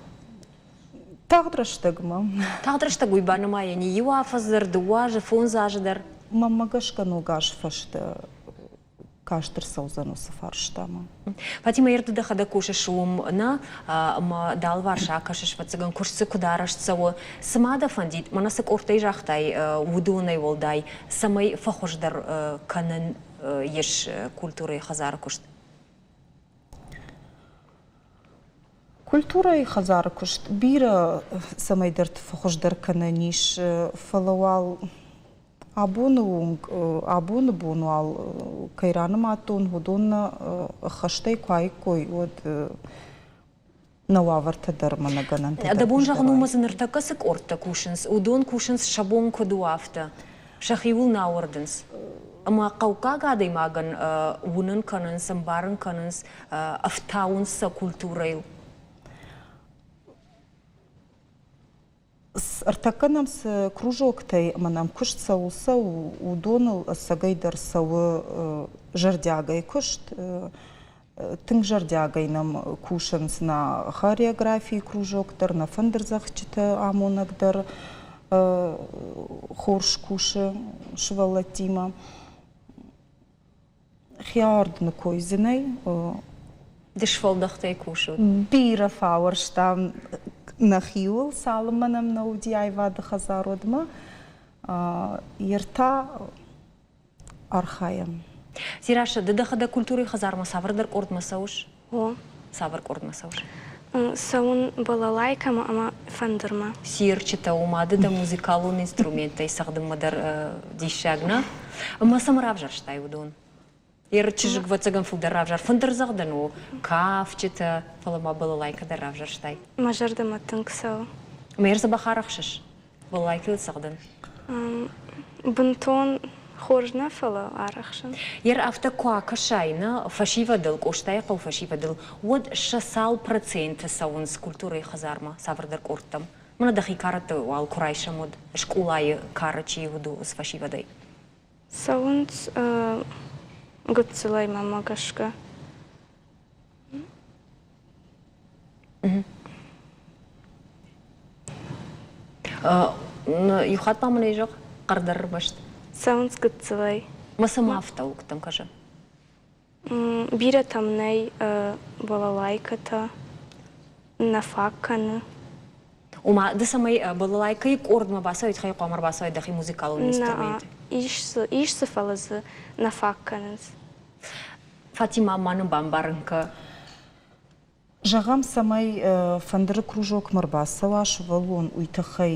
Тагъд рӕстӕгмӕ. Тагъд рӕстӕг уый банымайӕни иу афӕдз дӕр, дыууӕ азы, фондз азы дӕр. Мӕнмӕ гӕсгӕ ног аз фӕстӕ каст ӕрцӕудзӕн уыцы фарстамӕ. Фатимӕ, ды дӕхӕдӕг кусыс уым нӕ, ӕмӕ дӕ алыварс акӕсыс, ӕвӕццӕгӕн, куыст дзы куыд арӕзт цӕуы. Цы ма дӕ фӕндид, мӕнӕ цы къордтӕй загътай, уыдонӕй уӕлдай, цӕмӕй фӕхуыздӕр кӕнын ис культурӕйы хӕдзары куыст? Культурӕйы хӕдзары куыст бирӕ цӕмӕйдӕрты фӕхуыздӕр кӕнӕн ис, фӕлӕ уал абоны онг, абоны бон уал кӕй ранымадтон, уыдон нӕ ӕххӕстӕй куы аиккой, уӕд нӕ уавӕртӕ дӕр ӕмӕ нӕ гӕнӕнтӕ дӕр Дӕ бон зӕгъын у, ӕмӕ дзы ныртӕккӕ цы къордтӕ кусынц, уыдон кусынц сӕ бон куыд у, афтӕ. Сӕхиуыл нӕ ауӕрдынц. Ӕмӕ хъӕуккаг адӕймагӕн уынын кӕнынц, ӕмбарын кӕнынц, ӕфтауынц сӕ культурӕйыл. Ӕртӕккӕ нӕм цы кружоктӕй ӕмӕ нӕм куыст цӕуыл цӕуы, уыдоныл ӕцӕгӕйдӕр цӕуы зӕрдиагӕй куыст. Тынг зӕрдиагӕй нӕм кусынц нӕ хореографийы кружок дӕр, нӕ фӕндырдзӕгъдджыты амонӕг дӕр хорз кусы сывӕллӕттимӕ. Хиаордыны кой дзы нӕй. Ды сфӕлдӕхтӕй кусут? Бирӕ фӕуӕрстам нӕхиуыл, цалынмӕ нӕм нӕ уыди аивады хӕдзар, уӕдмӕ. Йе ртӕ архайӕм. Сираша, ды дӕхӕдӕг культурӕйы хӕдзармӕ цавӕрдӕр къордмӕ цӕуыс? О. Цавӕр къордмӕ цӕуыс? Цӕуын балалайкӕмӕ ӕмӕ фӕндырмӕ. Цирчытӕ, уымӕ ды дӕ музыкалон инструменттӕй цӕгъдынмӕ дӕр диссаг, нӕ? Ӕмӕ цӕмӕ равзӕрстай уыдон? Йе чызг, ӕвӕццӕгӕн, фылдӕр равзар. Фӕндырдзӕгъдӕн у кафджытӕ, фӕлӕ ма балалайкӕ дӕр равзӕрстай. Мӕ зӕрдӕмӕ тынг цӕуы. Ӕмӕ йӕ дзӕбӕх арӕхсыс? Балалайкӕйыл цӕгъдын? Бынтон хорз нӕ, фӕлӕ арӕхсын. Ер афтӕ куы акӕсай нӕ фӕсивӕдыл, Къостайыхъӕуы фӕсивӕдыл, уӕд сӕ цал проценты цӕуынц культурӕйы хӕдзармӕ цавӕрдӕр къордтӕм? Мӕнӕ дӕхи карӕтты уал куы райсӕм, уӕд скъолайы кары чи уыд, уыцы фӕсивӕдӕй. Цӕуынц гыццылӕй мӕмӕ гӕсгӕ. Иу хатт ма мын ӕй зӕгъ, хъӕрдӕр ӕрмӕст. Цӕуынц гыццылӕй. Мӕ цӕмӕ афтӕ уыгтӕм кӕсы? Бирӕтӕм нӕй балалайкӕтӕ, нӕ фаг кӕны. Ома, ды цӕмӕй балалайкӕйы къордмӕ бацӕуид, хай хъуамӕ ӕрбацӕуид дӕхи музыкалон инструмент? Ис дзы, ис дзы, фӕлӕ дзы нӕ фаг кӕнынц. Фатима, ма нын бамбарын кӕ. Зӕгъӕм, цӕмӕй фӕндыры кружокмӕ рбацӕуа сывӕллон, уый тыххӕй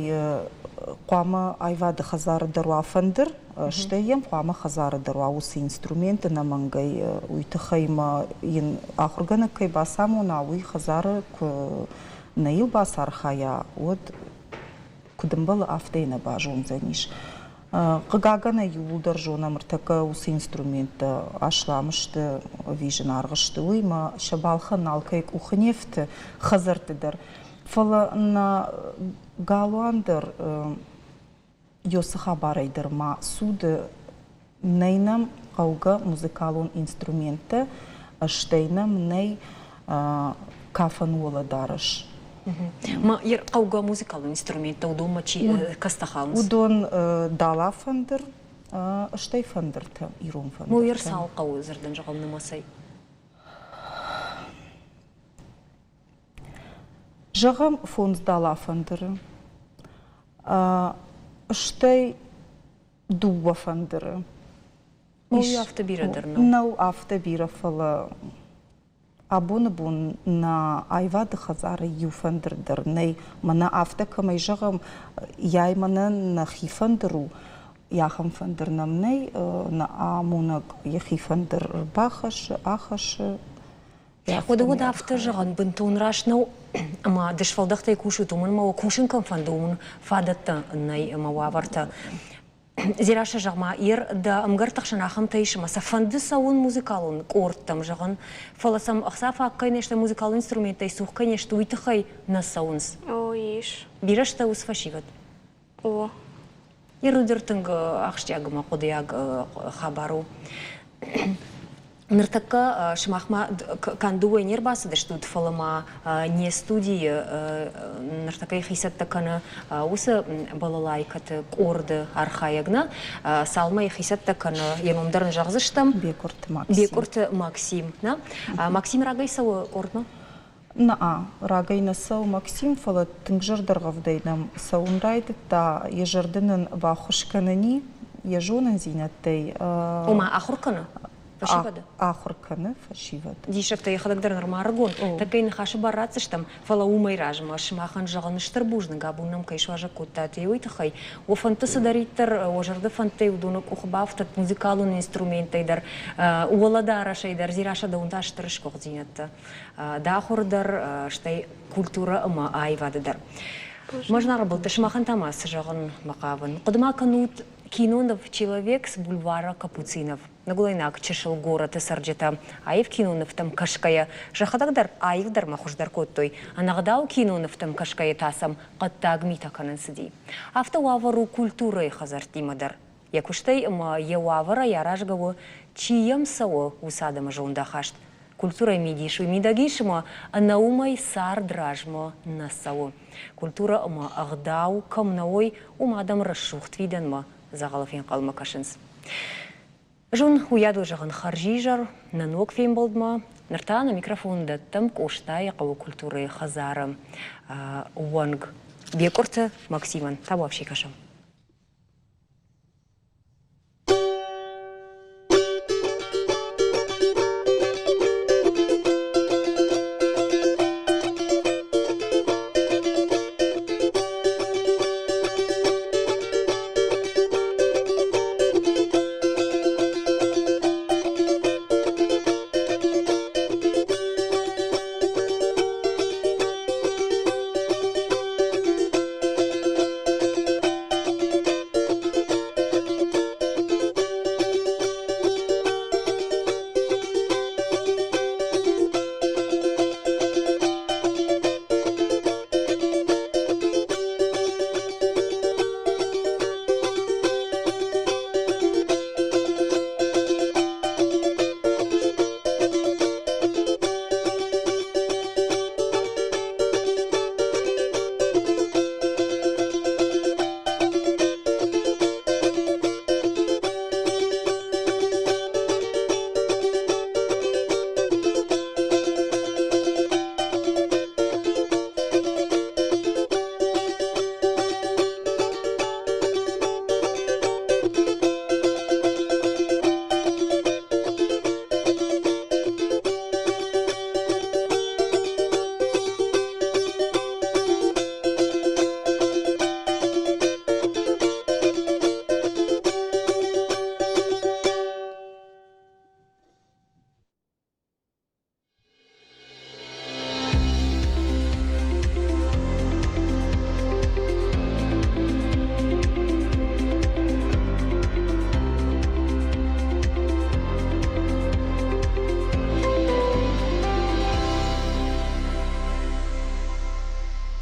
хъуамӕ аивады хӕдзары дӕр уа фӕндыр, стӕй йӕм хъуамӕ хӕдзары дӕр уа уыцы инструмент ӕнӕмӕнгӕй. Уый тыххӕй ма йын ахуыргӕнӕг кӕй бацамона, уый хӕдзары куы нӕ йыл бацархайа, уӕд куыд ӕмбӕлы, афтӕ йӕ нӕ базондзӕнис. Хъыгагӕн ӕй иууылдӕр зонӕм, ӕртӕккӕ уыцы инструменттӕ аслам сты ӕви зынаргъ сты, уый ӕмӕ сӕ балхӕнын алкӕй къухы не фты хӕдзӕртты дӕр. Фӕлӕ нӕ галуан дӕр ёсы хабарӕй дӕр ма цуды, нӕй нӕм хъӕугӕ музыкалон инструменттӕ, стӕй нӕм нӕй кафӕн уӕлӕдарӕс. Хъӕугӕ музыкалон инструменттӕ уыдонмӕ чи кӕцытӕ хауынц? Уыдон дала фӕндыр, стӕй фӕндыртӕ, ирон фӕндыртӕ. Мойер цал хъӕуы дзырдӕн зӕгъӕм нымӕцӕй? Зӕгъӕм, фондз дала фӕндыры, стӕй дыууӕ фӕндыры. Уый афтӕ бирӕ дӕр нӕу. Нӕу афтӕ бирӕ, фӕлӕ абоны бон нӕ аивады хӕдзары иу фӕндыр дӕр нӕй. Мӕнӕ афтӕ кӕмӕй зӕгъӕм, яй мӕнӕ нӕхи фӕндыр у, ахӕм фӕндыр нӕм нӕй, нӕ амонӕг йӕхи фӕндыр ӕрбахӕссы, ахӕссы. Уӕдӕ уӕд афтӕ зӕгъӕн бынтон раст нӕу, ӕмӕ ды сфӕлдӕхтӕй кусут, уымӕн ӕмӕ уӕ кусын кӕм фӕнды, уымӕн фадӕттӕ нӕй ӕмӕ уавӕртӕ. Дзерассӕ, зӕгъ-ма, ер дӕ ӕмгӕртты хсӕн ахӕмтӕ ис, ӕмӕ сӕ фӕнды цӕуын музыкалон къордтӕм, зӕгъын, фӕлӕ сӕм ӕхца фаг кӕй не сты, музыкалон инструменттӕй цух кӕй не сты, уый тыххӕй нӕ цӕуынц. О, ис. Бирӕ сты уыцы фӕсивӕд? О. Ер дӕр тынг ахсджиаг ӕмӕ хъуыдыйаг хабар у. Ныртӕккӕ сымахмӕ канд дыууӕ не рбацыдыстут, фӕлӕ ма не студийы ныртӕккӕ йӕхи цӕттӕ кӕны уыцы балалайкӕты къорды архайӕг нӕ. Цалынмӕ йӕхи цӕттӕ кӕны, йӕ ном дӕр ын зӕгъдзыстӕм. Бекъуырты Максим. Бекъуырты Максим. Нӕ? Максим рагӕй цӕуы къордмӕ? Нӕ, рагӕй нӕ цӕуы Максим, фӕлӕ тынг зӕрдӕргъӕвдӕй нӕм цӕуын райдыдта, йӕ зӕрдӕ нын баххуыс кӕныни йӕ зонындзинӕдтӕй. Ома ахуыр кӕны фӕсивӕды? Ахуыр кӕны фӕсивӕды. Диссӕгтӕ йӕхӕдӕг дӕр нырма ӕрыгон, тӕккӕ йын ныхасы бар ратдзыстӕм, фӕлӕ уымӕй размӕ сымахӕн зӕгъын стыр бузныг, абон нӕм кӕй суазӕг кодтат, уый тыххӕй. Уӕ фӕндты цыдӕриддӕр, уӕ зӕрды фӕндтӕй уыдоны къухы бафтыд музыкалон инструменттӕй дӕр, уӕлӕдарӕсӕй дӕр, Дзерассӕ, дӕуӕн та стыр сгуыхтдзинӕдтӕ. Дӕ ахуыр дӕр, стӕй культурӕ ӕмӕ аивады дӕр. Мӕ зынаргъ былты, сымахӕн та ма цы зӕгъын мӕ хъавын? Хъуыды ма кӕнут киноныв «Человек с бульвара Капуцинов». Ныгуылӕйнаг чысыл горӕты цӕрджытӕ аив кинонывтӕм кӕсгӕйӕ сӕхӕдӕг дӕр аивдӕрмӕ хуыздӕр кодтой, ӕнӕгъдау кинонывтӕм кӕсгӕйӕ та сӕм хъӕддаг митӕ кӕнын цыди. Афтӕ уавӕр у культурӕйы хӕдзӕрттимӕ дӕр. Йӕ куыстӕй ӕмӕ йӕ уавӕрӕй аразгӕ у, чи йӕм цӕуы, уыцы адӕмы зондахаст. Культурӕйы мидис уый мидӕг ис, ӕмӕ ӕнӕ уымӕй цард размӕ нӕ цӕуы. Культурӕ ӕмӕ ӕгъдау кӕм нӕ уой, уым адӕм рӕсугъд фидӕнмӕ дзӕгъӕлы фенхъӕлмӕ кӕсынц. Зон, уыйадыл зӕгъын хӕрзизӕр, нӕ ног фембӕлдмӕ. Ныр та нӕ микрофон дӕттӕм Къостайы хъӕуы культурӕйы хӕдзары уӕнг Бекъуырты Максимӕн. Табуафси кӕсӕм.